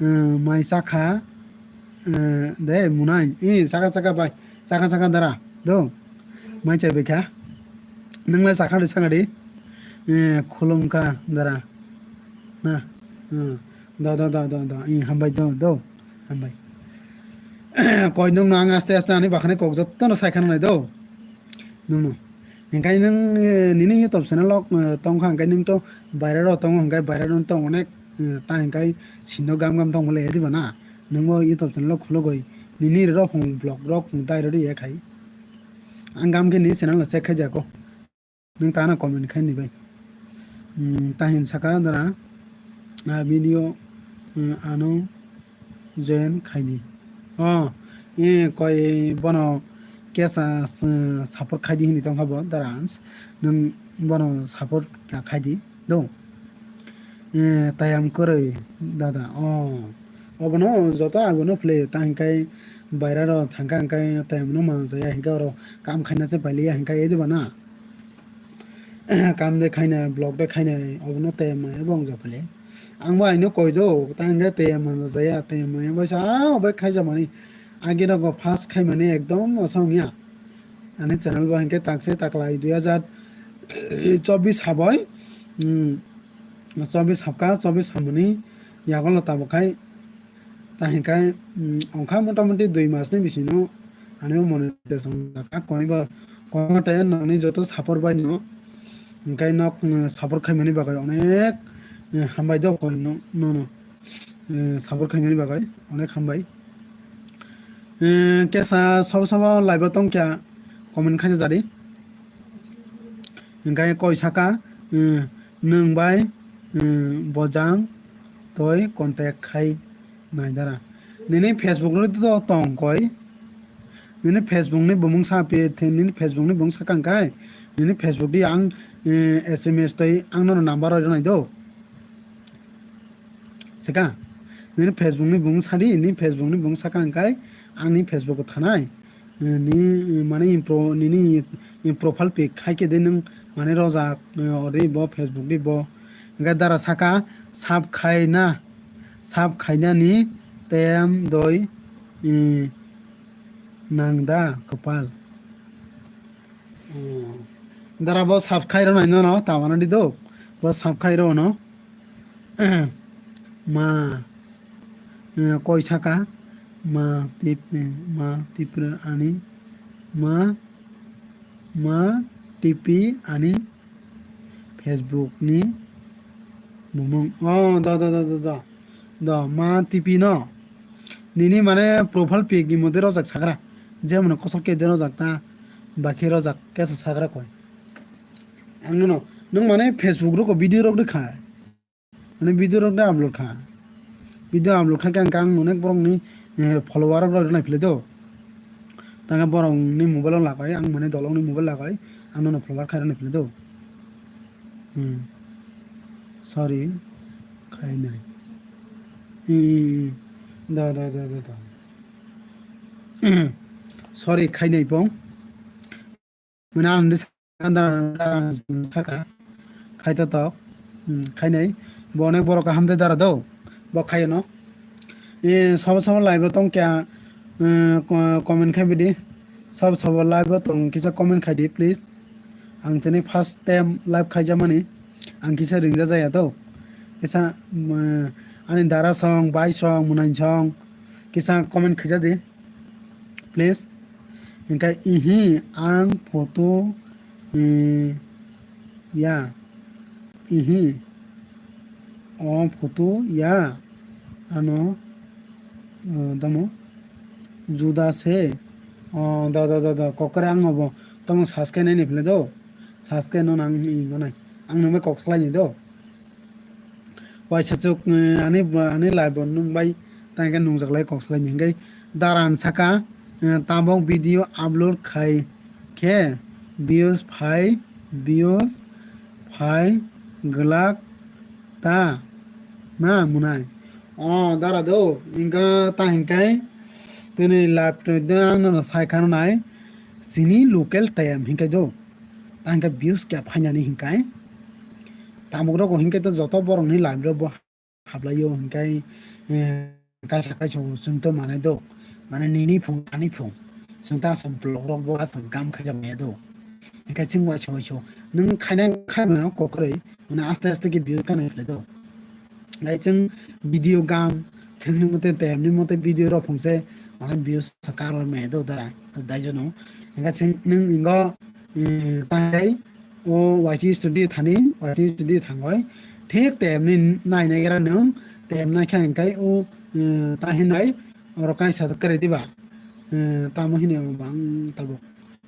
Eh, mai chakha, eh, de munai. Eh, chakha chakha bai. Chakha chakha dara. Do. Mai chai bai kha. Nwng lai chakha de chakha de. Eh, khulum kha dara. Na. Hmm. Do, do, do, do, do. Eh, hambai do, do. Hambai. Koi nwng no ang aste aste ani bakhani kok jotto no sai khana nai do. Nwng no. Hinkhe nwng, eh, nini YouTube channel o, eh, tong kha hinkhe nwng to baira ro tongo hinkhe baira ro to onek, eh, ta hinkhe sino gam gam tong bole edi bana. Nwng bo YouTube channel o khulugoi nini ro phung vlog ro phung dai ro ri ye khai. Ang gam khe ni channel no check khai jako. Nwng tana comment khai ni bai. Hmm, ta hin saka dara, ah, video, eh, ano join khai di. Oh, eh, koi bono kesa, eh, support khai di hini tong kha bo dara. Nwng bono support khai di. Do. Eh, tayam kwrwi dada. Oh. Obono joto agono play ta hinkhe baira ro thangkha hinkhe tayam no manjaya hinkhe oro kam khaina se pailiya hinkhe edi bana. Kam de khaina, vlog de khaina, obono tayam maya bong japale. Ang bo aino koi do, ta hinkhe tayam manjaya, tayam maya bai sa, ah, obai khaijamani. Agi rogo first khaimani ekdom osa wngya. Ani channel bo hinkhe takse taklai dui hazar chobbish haboi. Hmm. Chobbish habkha, chobbish hamani yago lo tabuk khai ta hinkhe, hmm, ongkha motamoti dui mas ni bisino ani bo monetization jakha. Koni bo, koni bo tei nokni joto support bai no hinkhe nok, hmm, support khaimani bagwi onek, hmm, hambai do koi no, no, no. Eh, support khaimani bagwi onek hambai. Eh, kesa sabo sabo live o tong kya comment khaina jadi. Hinkhe koi saka, eh, nwng bai, eh, bojang toi contact khai nai dara. Nini Facebook ni to tong koi. Nini Facebook ni bumung sa pi, nini Facebook ni bumung sa kang kai. Nini Facebook di ang, eh, S M S toi ang nono number roi rwnai do. Sika, Nini Facebook ni bung sadi, ni Facebook ni bung saka hingkai ang ni Facebook o thanai. Eh, ni, eh, mane impro-, nini, eh, profile pic hai khe de nwng mane rojak, eh, ori bo Facebook ni bo. Hingkai dara saka sab khai na, sab khai na ni tem doi, eh, nang da kopal. Hmm. Dara bo sab khai rw nai no, no, ta wana di do. Bo sab khai rw no. Ma, eh, koi saka, ma tip-, eh, ma tipra ani, ma, ma tipi ani Facebook ni bumung. Oh, da, da, da, da, da. Da, ma tipi no. Nini mane profile pic ni mode rojak sagra. Je mane kosol ke de rojak ta, bakhe rojak kesa sagra koi. Ang no, nung mane Facebook rok video rok de kha. Mane video rok de upload kha. Video upload kha khe ang, ang onek borok ni, eh, follower rok rok nai phile do. Tanga borok ni mobile o lagai, ang mane dolok ni mobile lagai, ang no follower khai rok nai phile do. Hmm. Sorry, khai nai. Hmm, da, da, da, da, da. Sorry, khai nai pong. Mane ang ni saka, saka. Khai to tok. Hmm, khai nai. Bo onek borok kaham de dara do. Bo khai no. E, sabo sabo live o tong kya, eh, ko-, comment khai bidi. Sabo sabo live o tong kisa comment khai di, please. Ang tini first time live khai jamani. Ang kisa ringja jaya to. Kisa, mm, ani dara song, bai song, munai song. Kisa comment khaija di. Please. Hingkai ihi ang photo, eh, ya. Ihi. O photo ya. Ano, eh, damo. Juda se. O, da, da, da, da. Kokore ang obo. Tamo subscribe nai ni phile do. Subscribe no nang i nai. Ang nang bai kok salai ni do. Waisa chuk, eh, ani, ani live o nung bai tang khe nungjak lai kok salai ni. Hingkai daran saka, eh, tabok video upload khai khe views phai, views phai glak ta na munai. O dara do, hingka ta hingkai tini live to do ang no sai khano nai sini local time hingkai do. Ta hingkai views kya phainani hingkai. Tamuk rok hingkai to joto borok ni live rok bo haplaio hingkai, eh, kaisa kaisa chwng to manai do. Mane nini phung ani phung. Chwng ta asam vlog rok bo asam kam khaija maya do. Hingkai chwng waisa waisa. Nwng khaina khai mano kokroi. Mane aste aste ke views kanai khlai do. Ngai chwng video gam thwngni mote temni mote video rok phungse mane views sa karwi maya do dara. Dai jono. Hingkai chwng nwng ingo, eh, tai o Y T studio thani, Y T studio thangoi. Thik temni nai nai gra nwng, tem nai kha hingkai o, eh, ta hinai oro kaisa kare diba. Eh, tamo hini bang tabuk.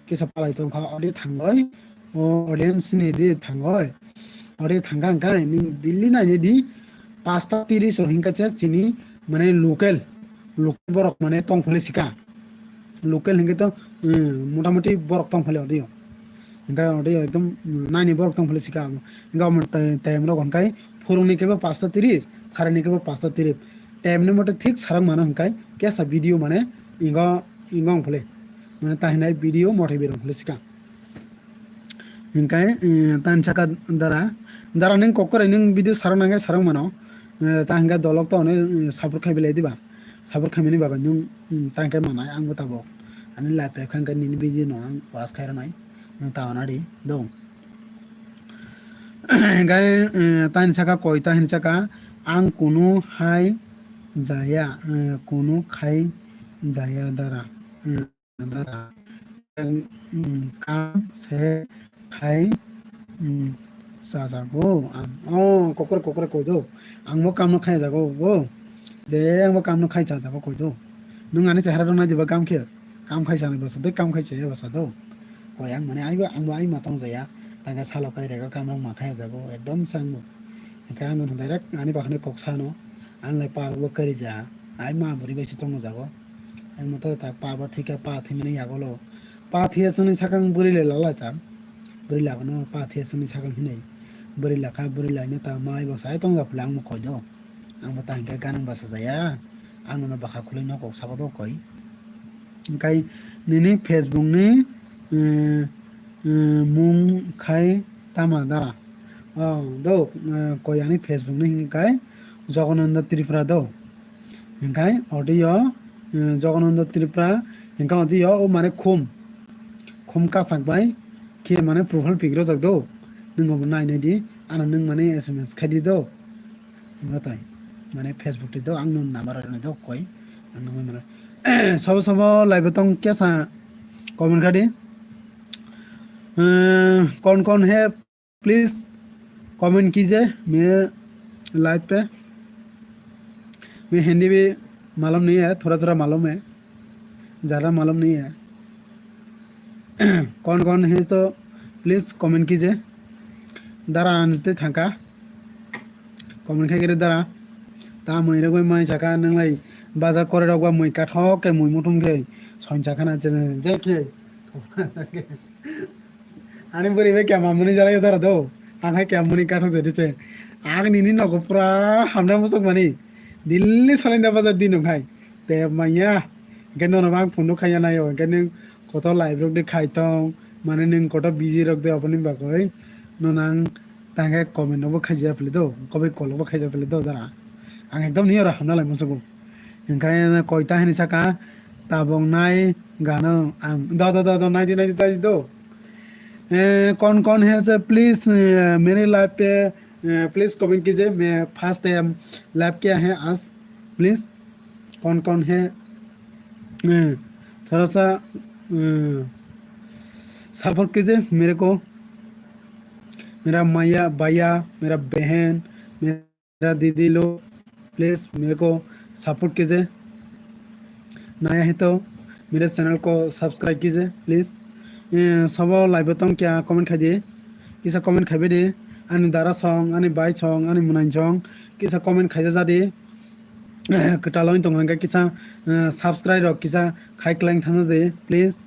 Kisa palai tong kha, ode thangoi. O audience ni di thangoi. Ode thangkha hingkai nwng Delhi nai di pasta tiris o hingka cha chini mane local, local borok mane tong phale sika. Local hingke to, eh, motamoti borok tong phale audio. Hingke audio ekdom, mm, naini borok tong phale sika amo. Hingke amo te-, time rok hingke phurungni kebo pasta tiris, sarani kebo pasta tiris. Time ni mote thik sarang mano hingke kesa video mane ingo, ingo ong phale. Mane tahinai video mothai berong phale sika. Hingke, eh, tan saka dara, dara neng kokore neng video sarang nangke sarang mano. Eh, ta hingke dolok to one, eh, support khai belai diba. Support khaimani bagwi nwng, mm, tang khe manai, ang bo tabok. Ani live live kha hwnkhe nini video no ang watch khai rwnai. Nwng ta wana di, do. Hwnkhe, eh, tani saka koi, ta hini saka, ang kunu hai jaya, eh, kunu khai jaya dara. Eh, dara. Em, mm, kam se khai, mm, chajago ang. Oh, kokore kokore koi do. Ang bo kam no khai jago bo. Je ang bo kam no khai chajago koi do. Nwng ani chehara rok nai diba kam khe. Kam khai chanai bwsa de kam khai chaya bwsa do. Koi ang mane ai bo ang bo ai ma tong jaya. Tang khe salo kai rega kam rok ma khai jago. Ekdom sang bo. Hingkhe ang no direct ani bakhani kok sano. Ang lai par bo kari ja. Ai ma bwrwi bai se tong jago. Ang motor ta pa bo thika pa thimani yagolo. Pa thiya songni sakang bwrwi le lala cha. Bwrwi lagono pa thiya songni sakang hinwi. Bwrwi lakha bwrwi laino ta mai bo sai tong japhla ang mo koi do. Ang bo ta hinkhe ganang basa jaya. Ang nono bwkha khulwi no kok sabo do koi. Hinkhe nini Facebook ni, eh, eh, mung khai tama dara. Oh, do, eh, koi ani Facebook ni hinkhe Jogonanda Tripura do. Hinkhe audio, eh, Jogonanda Tripura, hinkhe audio o mane khum. Khum kasak bai khe mane profile pic rojak do. Nwng bo nai nai di. Ano nwng mane S M S khai di do. Hingo tai. Mane Facebook ti do ang nwng number rwni do koi. Ang nwng mane. Sobo sobo live tong kesa comment khai di. Eh, कौन कौन है, please comment कीजिए मेरे लाइव पे। मैं हिंदी भी मालूम नहीं है, थोड़ा थोड़ा मालूम है, ज़्यादा मालूम नहीं है। कौन कौन है तो प्लीज कमेंट कीजिए। Dara ang tei thangkha. Comment khai khe dara. Ta mui rok bai mai saka nang lai bazar kore rok ba mui kathok khe mui muthung khe soin sakha na je je khe. Ani bwrwi bai khe mamuni jalai dara do. Ang hai khe muni kathok jadi se. Ang nini nogo pura hamna musuk mani. Dilli solinda bazar din nung hai. Te manya. Hingke nono ang phone no khaiya naio. Hingke nung kotor live rok de khai tong. Mane nung kotor busy rok de oboni bagwi. Nono ang tangke comment no bo khaija pele do. Kobe call bo khaija pele do dara. Ang ekdom ni ora hamna lai musugo. Hingke koita hini saka tabok nai gano ang. Do do do do nai di nai di nai di do. Eh, कौन कौन है sir, please, eh, मेरे लाइव पे, eh, please comment कीजिए। मैं first time live किया है आज। प्लीज कौन कौन है, eh, थोड़ा सा, eh, सपोर्ट कीजिए मेरे को। मेरा माया भैया, मेरा बहन, मेरा दीदी लोग, प्लीज मेरे को सपोर्ट कीजिए। नया है तो मेरे चैनल को सब्सक्राइब कीजिए please. Eh, sobo live tong kya comment khai di. Kisa comment khai di. Ani dara song, ani bai song, ani munai song. Kisa comment khaija jadi. Kwtal wng tong hwnkhe kisa, eh, subscribe rok kisa khai kwlai thangna di, please.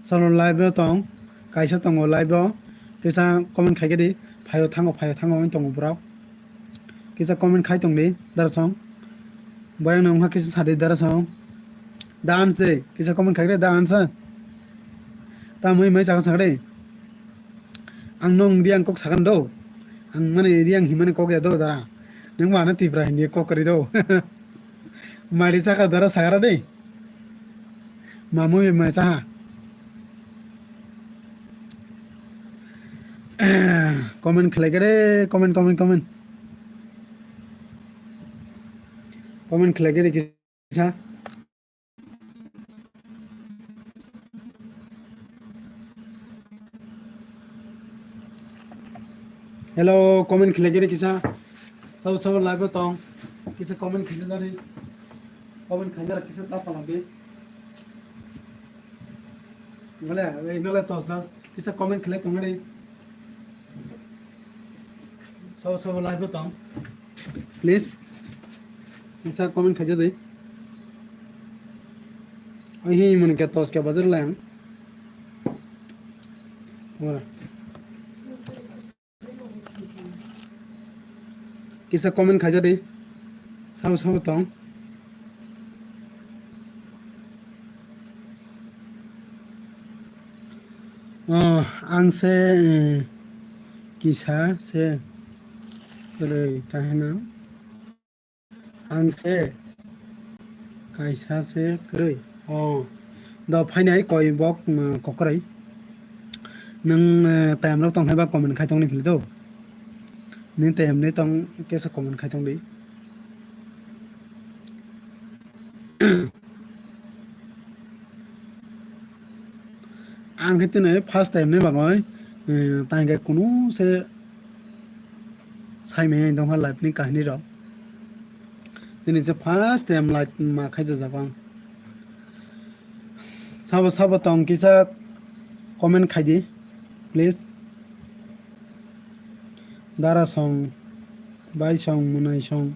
Solo live o tong, kaisa tongo live o, kisa comment khai di, phaio thango, phaio thango wng tongo borok. Kisa comment khai tong di, darasong. Boyang nang kisa sadi darasong. Dance de, kisa comment khai di, dance. Tamui mai chaka sakde. Ang nong di ang kok sakan do. Ang mane di ang himani kok ya do dara. Nang mana Tipra hindi kok kari do. Mari saka dara sagara de. Mamu be mai saha. Comment khlai kare, comment, comment, comment. Comment khlai kare kisa. Hello, comment khlai kare kisa. Sabo sabo live o tong. Kisa comment khaija dari. Comment khaija kisa ta phalang bi. Nole, ei nole tos nas. Kisa comment khlai tong dari. Sabo sabo live o tong. Please. Kisa comment khaija di. Ai hi mani kya tos kya bajar lang. Ora. Kisa comment khaija di. Sabo sabo tong. Oh, ang se, eh, kisa se kwrwi kahino. Ang se kaisa se kwrwi. Oh, do phainai koi bok, mm, kokrwi. Nwng, eh, time rok tong hai ba comment khai tong ni phili do. Nini time ni tong kesa comment khai tong di. Ang khe tini first time ni bagwi, eh, tang khe kunu se sai maya dongkha life ni kahini rok. Tini se first time life ma khaijak ang. Sabo sabo tong kisa comment khai di, please. Dara song, bai song, mwnai song.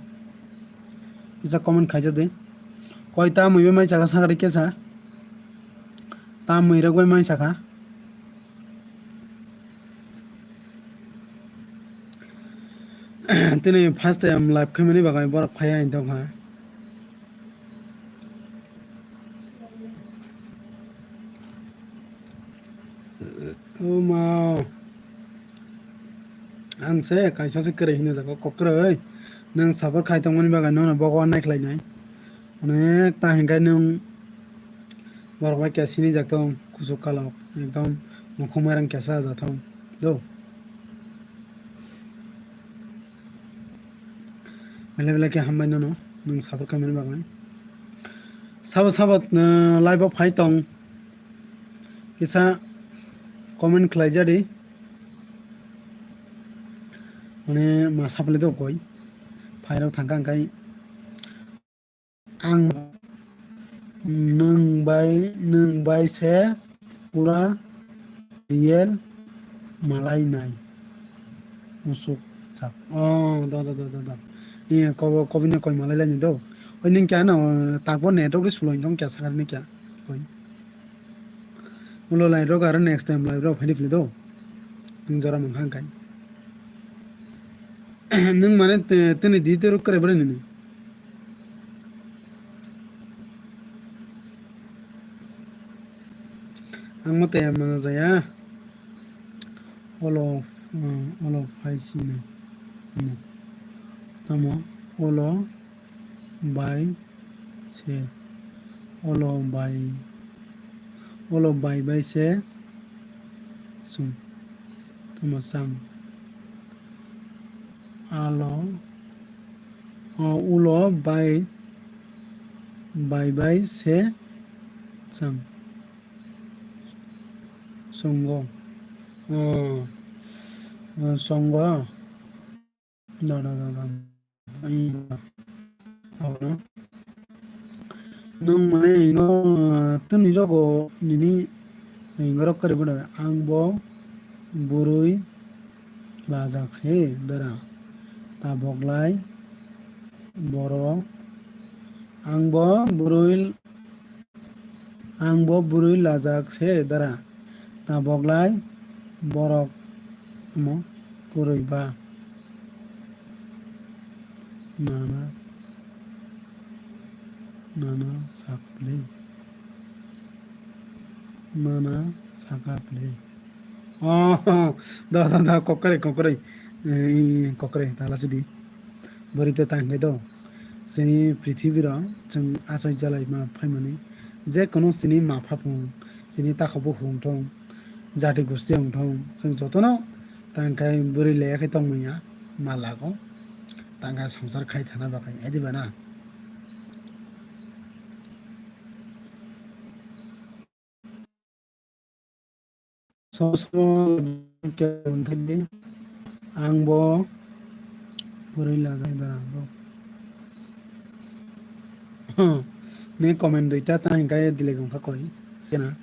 Kisa comment khaijak di. Koi ta mui bai mai chakha sakari kesa. Ta mui rok bai mai chakha. Tini first time live khaimani bagwi borok phaiya hinwi tongkha. O ma, ang se kaisa se kwrwi hinwi jago, kok kwrwi. Nwng support khai tongmani bagwi nono bogo nai khlainai. Onek ta hinkhai nwng borok bai khe sinijak tong, kuchuk kalok, ekdom mukhung mairang kesa ja thong do. Belai belai khe hambai nono, nwng support khaimani bagwi. Sabo sabo, uh, live o phai tong, kisa comment khlai jadi. Mane ma sapli do koi, phairok thangkha hwnkhai. Ang nwng bai, nwng bai se pura real malai nai. Musuk sak. Oh, do, do, do, do, do. Iya, kobo, kobini koi malai lai ni do. Oi, nwng kya na, takbo network ri suloi tong kya sakar ni kya. Koi. Ulo lai rok aro next time lai rok phai phili do. Nwng jora mankha hwnkhai. Nwng mane te-, tini di te rok kare bwrwi nini. Ang mo te mana jaya. Olo, uh, olo phai sini. Tamo, tamo, olo bai se, olo bai, olo bai bai se sum, tamo sam. Alo, o ulo bai, bai bai se sam. Songo. O, o, songo. Da, da, da, da. Ai, da. Abo no. Nwng mane ino, tini rogo nini, ino rok kari bono. Ang bo bwrwi lajak se dara. Tabok lai borok. Ang bo bwrwi Ang bo bwrwi lajak se dara. Tabok lai borok omo kwrwi ba. Nana, nana saple. Nana sakaple. Oh, da, da, da, kokore, kokore. Eh, kokore, tala sidi. Bori te tang khe do. Chini prithibiro chwng achai jalai ma phaimani. Je kono chini ma pha phung, chini takhuk bukhuk wng thung, jati gusti wng thung, chwng jotono tang khai bwrwi leya khe tong manya ma lago. Tang kha songsar khai thana bagwi. Edi bana. Sobo sobo khe wngkha di, ang bo bwrwi lajai bara bo. Ni comment duita ta hingkha ye delete wngkha koi. Kena.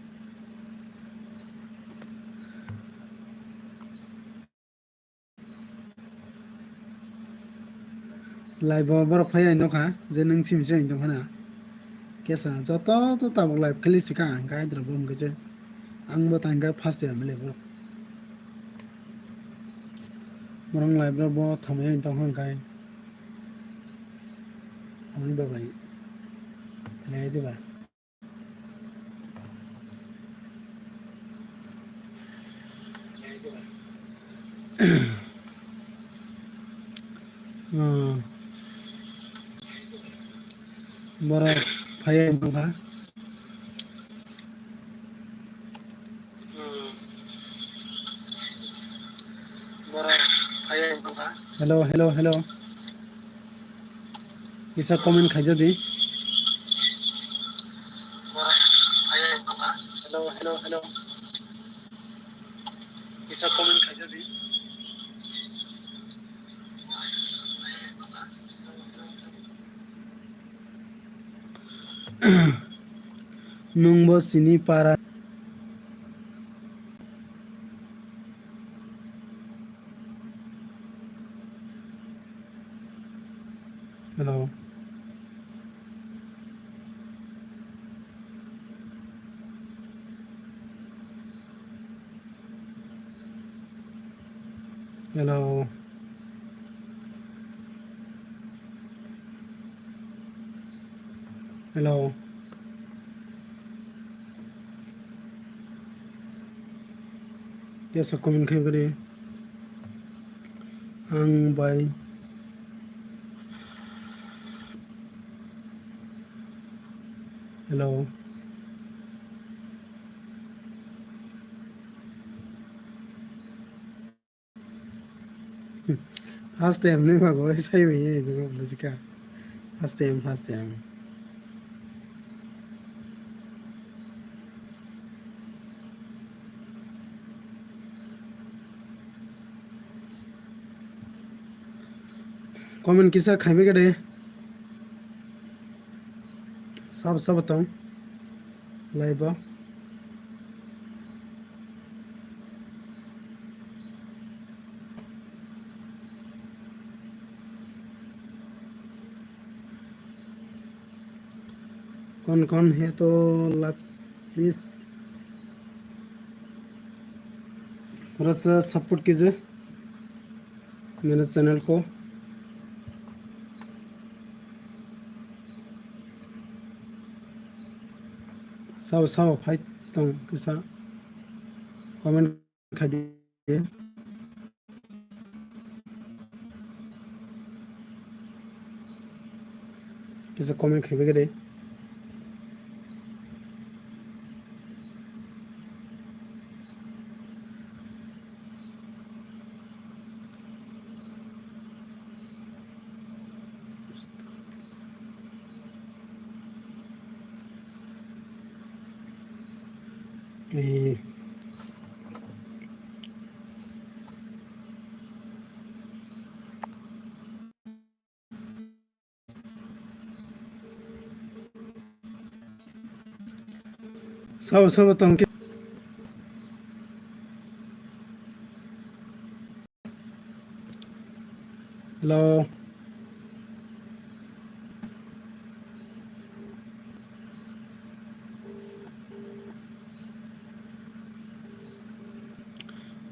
Live o borok phai ai nokha je nwng simi se ai nokha na. Kesa joto to tabuk live khali sika ang kai dra bom khe je. Ang bo tang kha first day amle borok. Borok live ro bo thamai ai tong kha kai. Amni babai. Le de ba. Ah. Borok phai wngkha. Hello, hello, hello. Kisa comment khaija di. Hello, hello, hello. Kisa comment khaija di. Nwng bo chini para. Hello. Hello. Hello. Yes, comment khai bari. Ang bai. Hello. First time ni bago sai bai ye dugo lojika. First time, first time. Comment kisa khaibai gade. Sabo sabo tong. Live o. कौन कौन है तो like please थोड़ा सा सपोर्ट कीजिए मेरे चैनल को। Sao sao fight tong kisa comment khai di. Kisa comment khai bege de. Eh. Sabo sabo tongkhe. Hello.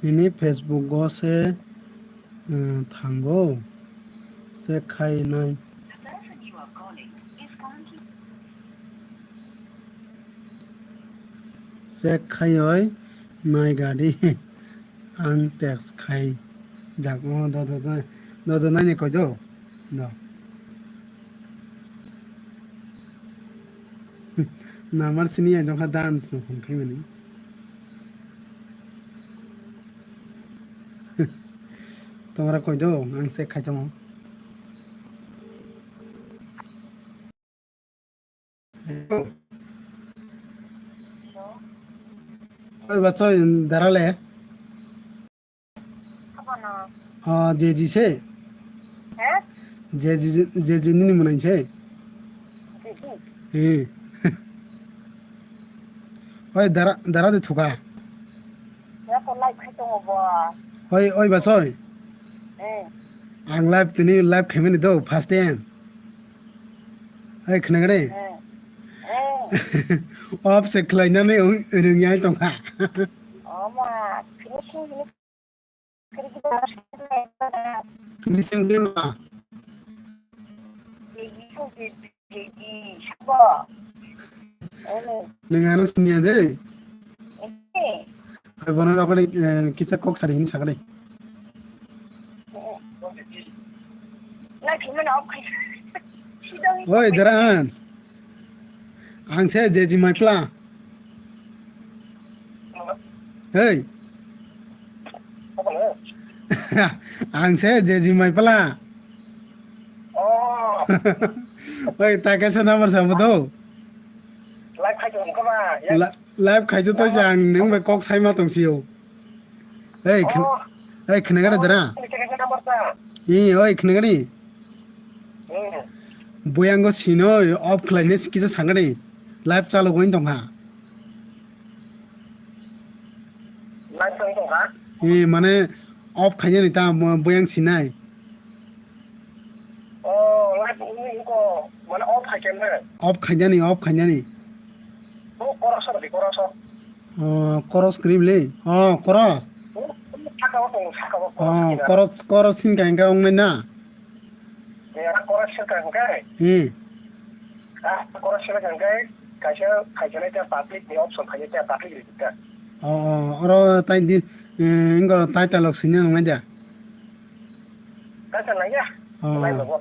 Nini Facebook o se, eh, thango. Check khai nai. Check khai oi nai gari. Ang text khai jak. Oh, do, do, do. Do, do, nai ni koi do. Do. Namar sini ai dongkha dance no phone khai mani. Tongra koi do, ang check khai tongo. Oi bachoi darale. Abono. Ah, J G se. He? J G, J G nini mwnai se. J G? Eh. Oi dara, dara de thuka. Ya ko live khai tongo bo. Oi, oi bachoi. Eh. Ang live tini live khaimani do first time. Hai, khwnakhe de? Eh. Eh. Off se khlainani wng, wngya tongkha. Oma, finishing, finishing. Finishing de ma? Finishing, finishing, sabo. Nwng ano siniya de? Eh. Hai, bono rok ni, eh, kisa kok sari hin sakali. Oi, Daran. Ang se J G Maipla. Hey. Ang se J G Maipla. Oh. Oi, ta kaisa number sabo do. Live khai tong kha ba, ya? La-, live khai to to. Number. Ang nung bai kok sai ma tong sio. Ei, khin-, oh. Ei, khwnakhe de dara? Khwnakhe number ta? Ee, oi, khwnakhe de? Hmm. Boyango sino off khlainai kisa sangani. Live chalo goi tongkha. Live chalo tongkha? Ee, mane off khainani ta, mo-, boyang sinai. Oh, live wngwi wngkha, mane off khaikhe ne? Off khainani, off khainani. Oh, koros ro di, koros ro. Oh, koros cream le? Oh, koros. Oh, saka o tongo, saka o koros. Oh, cream. Koros, koros sin kain ka wngnai na? Eh, koros sin kain ka? Eh. Ah, koro select hwnkhe kaisa khaijaknai ta public ni option phaikhe ta public rijak ta. O, o, oro tai di, eh, wngkha title rok swina nangnai da? Kaisa nangya. O, nai rwgo.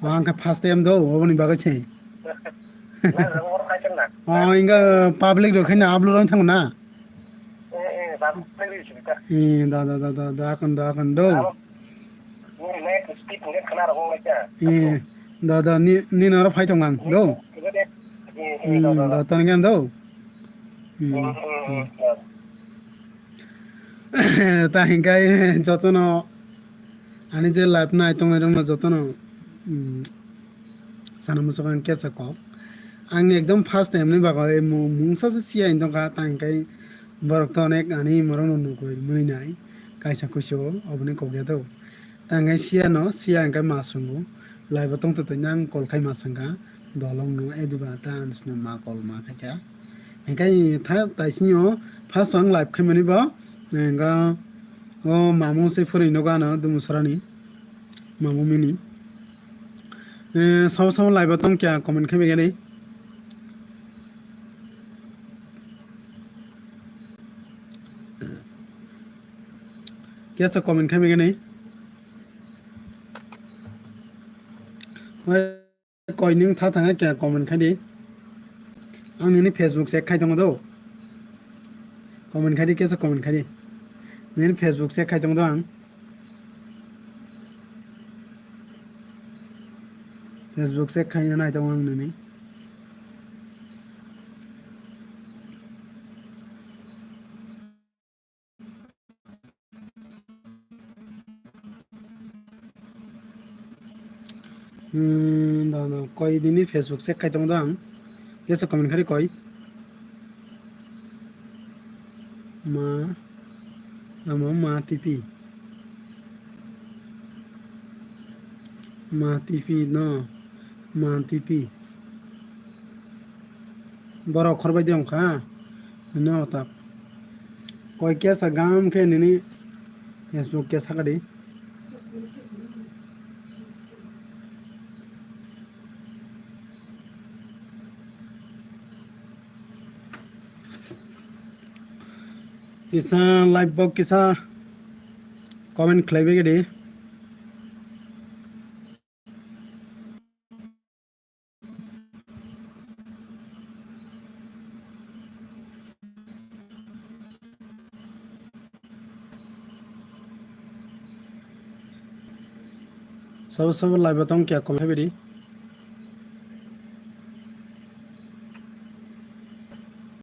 O, ang khe first time do, oboni bagwi se. Nai rwgo oro kaisa na. O, wngkha public rok khaina upload wng thango na? Eh, eh, public rijak ta. Eh, da, da, da, da, da, akon, da, akon, do. Abo, eh, nai speed nge khana rwgo nai ta. Eh, da, da, ni, ni naro phai tong ang, do. Eh, eh, da, da, da. Hmm, da, tong ang do. Hmm, hmm, hmm. Ta hingkai jotono ani je live nai tongnai rokno jotono, mm, sana muchuk ang kesa kok. Ang ekdom first time ni bagwi mu-, mungsa se siya hindong kha, ta hingkai borok to onek ani morok no nugwi mwnwi nai kaisa kuiso oboni kok ya do. Ta hingkai siya no, siya hingkai ma sungo. Live o tongtwtwi nang call khai ma sangkha. Dolong no ediba ta anisno ma kol ma khaikha. Hingkai tha taisini o first ang live khaimani bo, hingka o mamu se phwrwngno gana Dumusarani, mamu mini. Eh, sabo sabo live o tong kya comment khaimani gani. Kya sa comment khaimani gani. Koi nwng tha thangkha kya comment khai di. Ang nini Facebook check khai tongo do. Comment khai di, kesa comment khai di. Nini Facebook check khai tongo do ang. Facebook check khai nai tongo ang nini. Hmm, da, da, koi bini Facebook check khai tongo da ang. Kesa comment khai koi. Ma, amo ma T P. Ma T P no, ma T P. Borok khorbai de wngkha. Nini otak. Koi kesa gam khe nini Facebook kesa kadi. Kisa live bo kisa comment khlaibai kadi. Sabo sabo live o tong kya comment khlaibai di.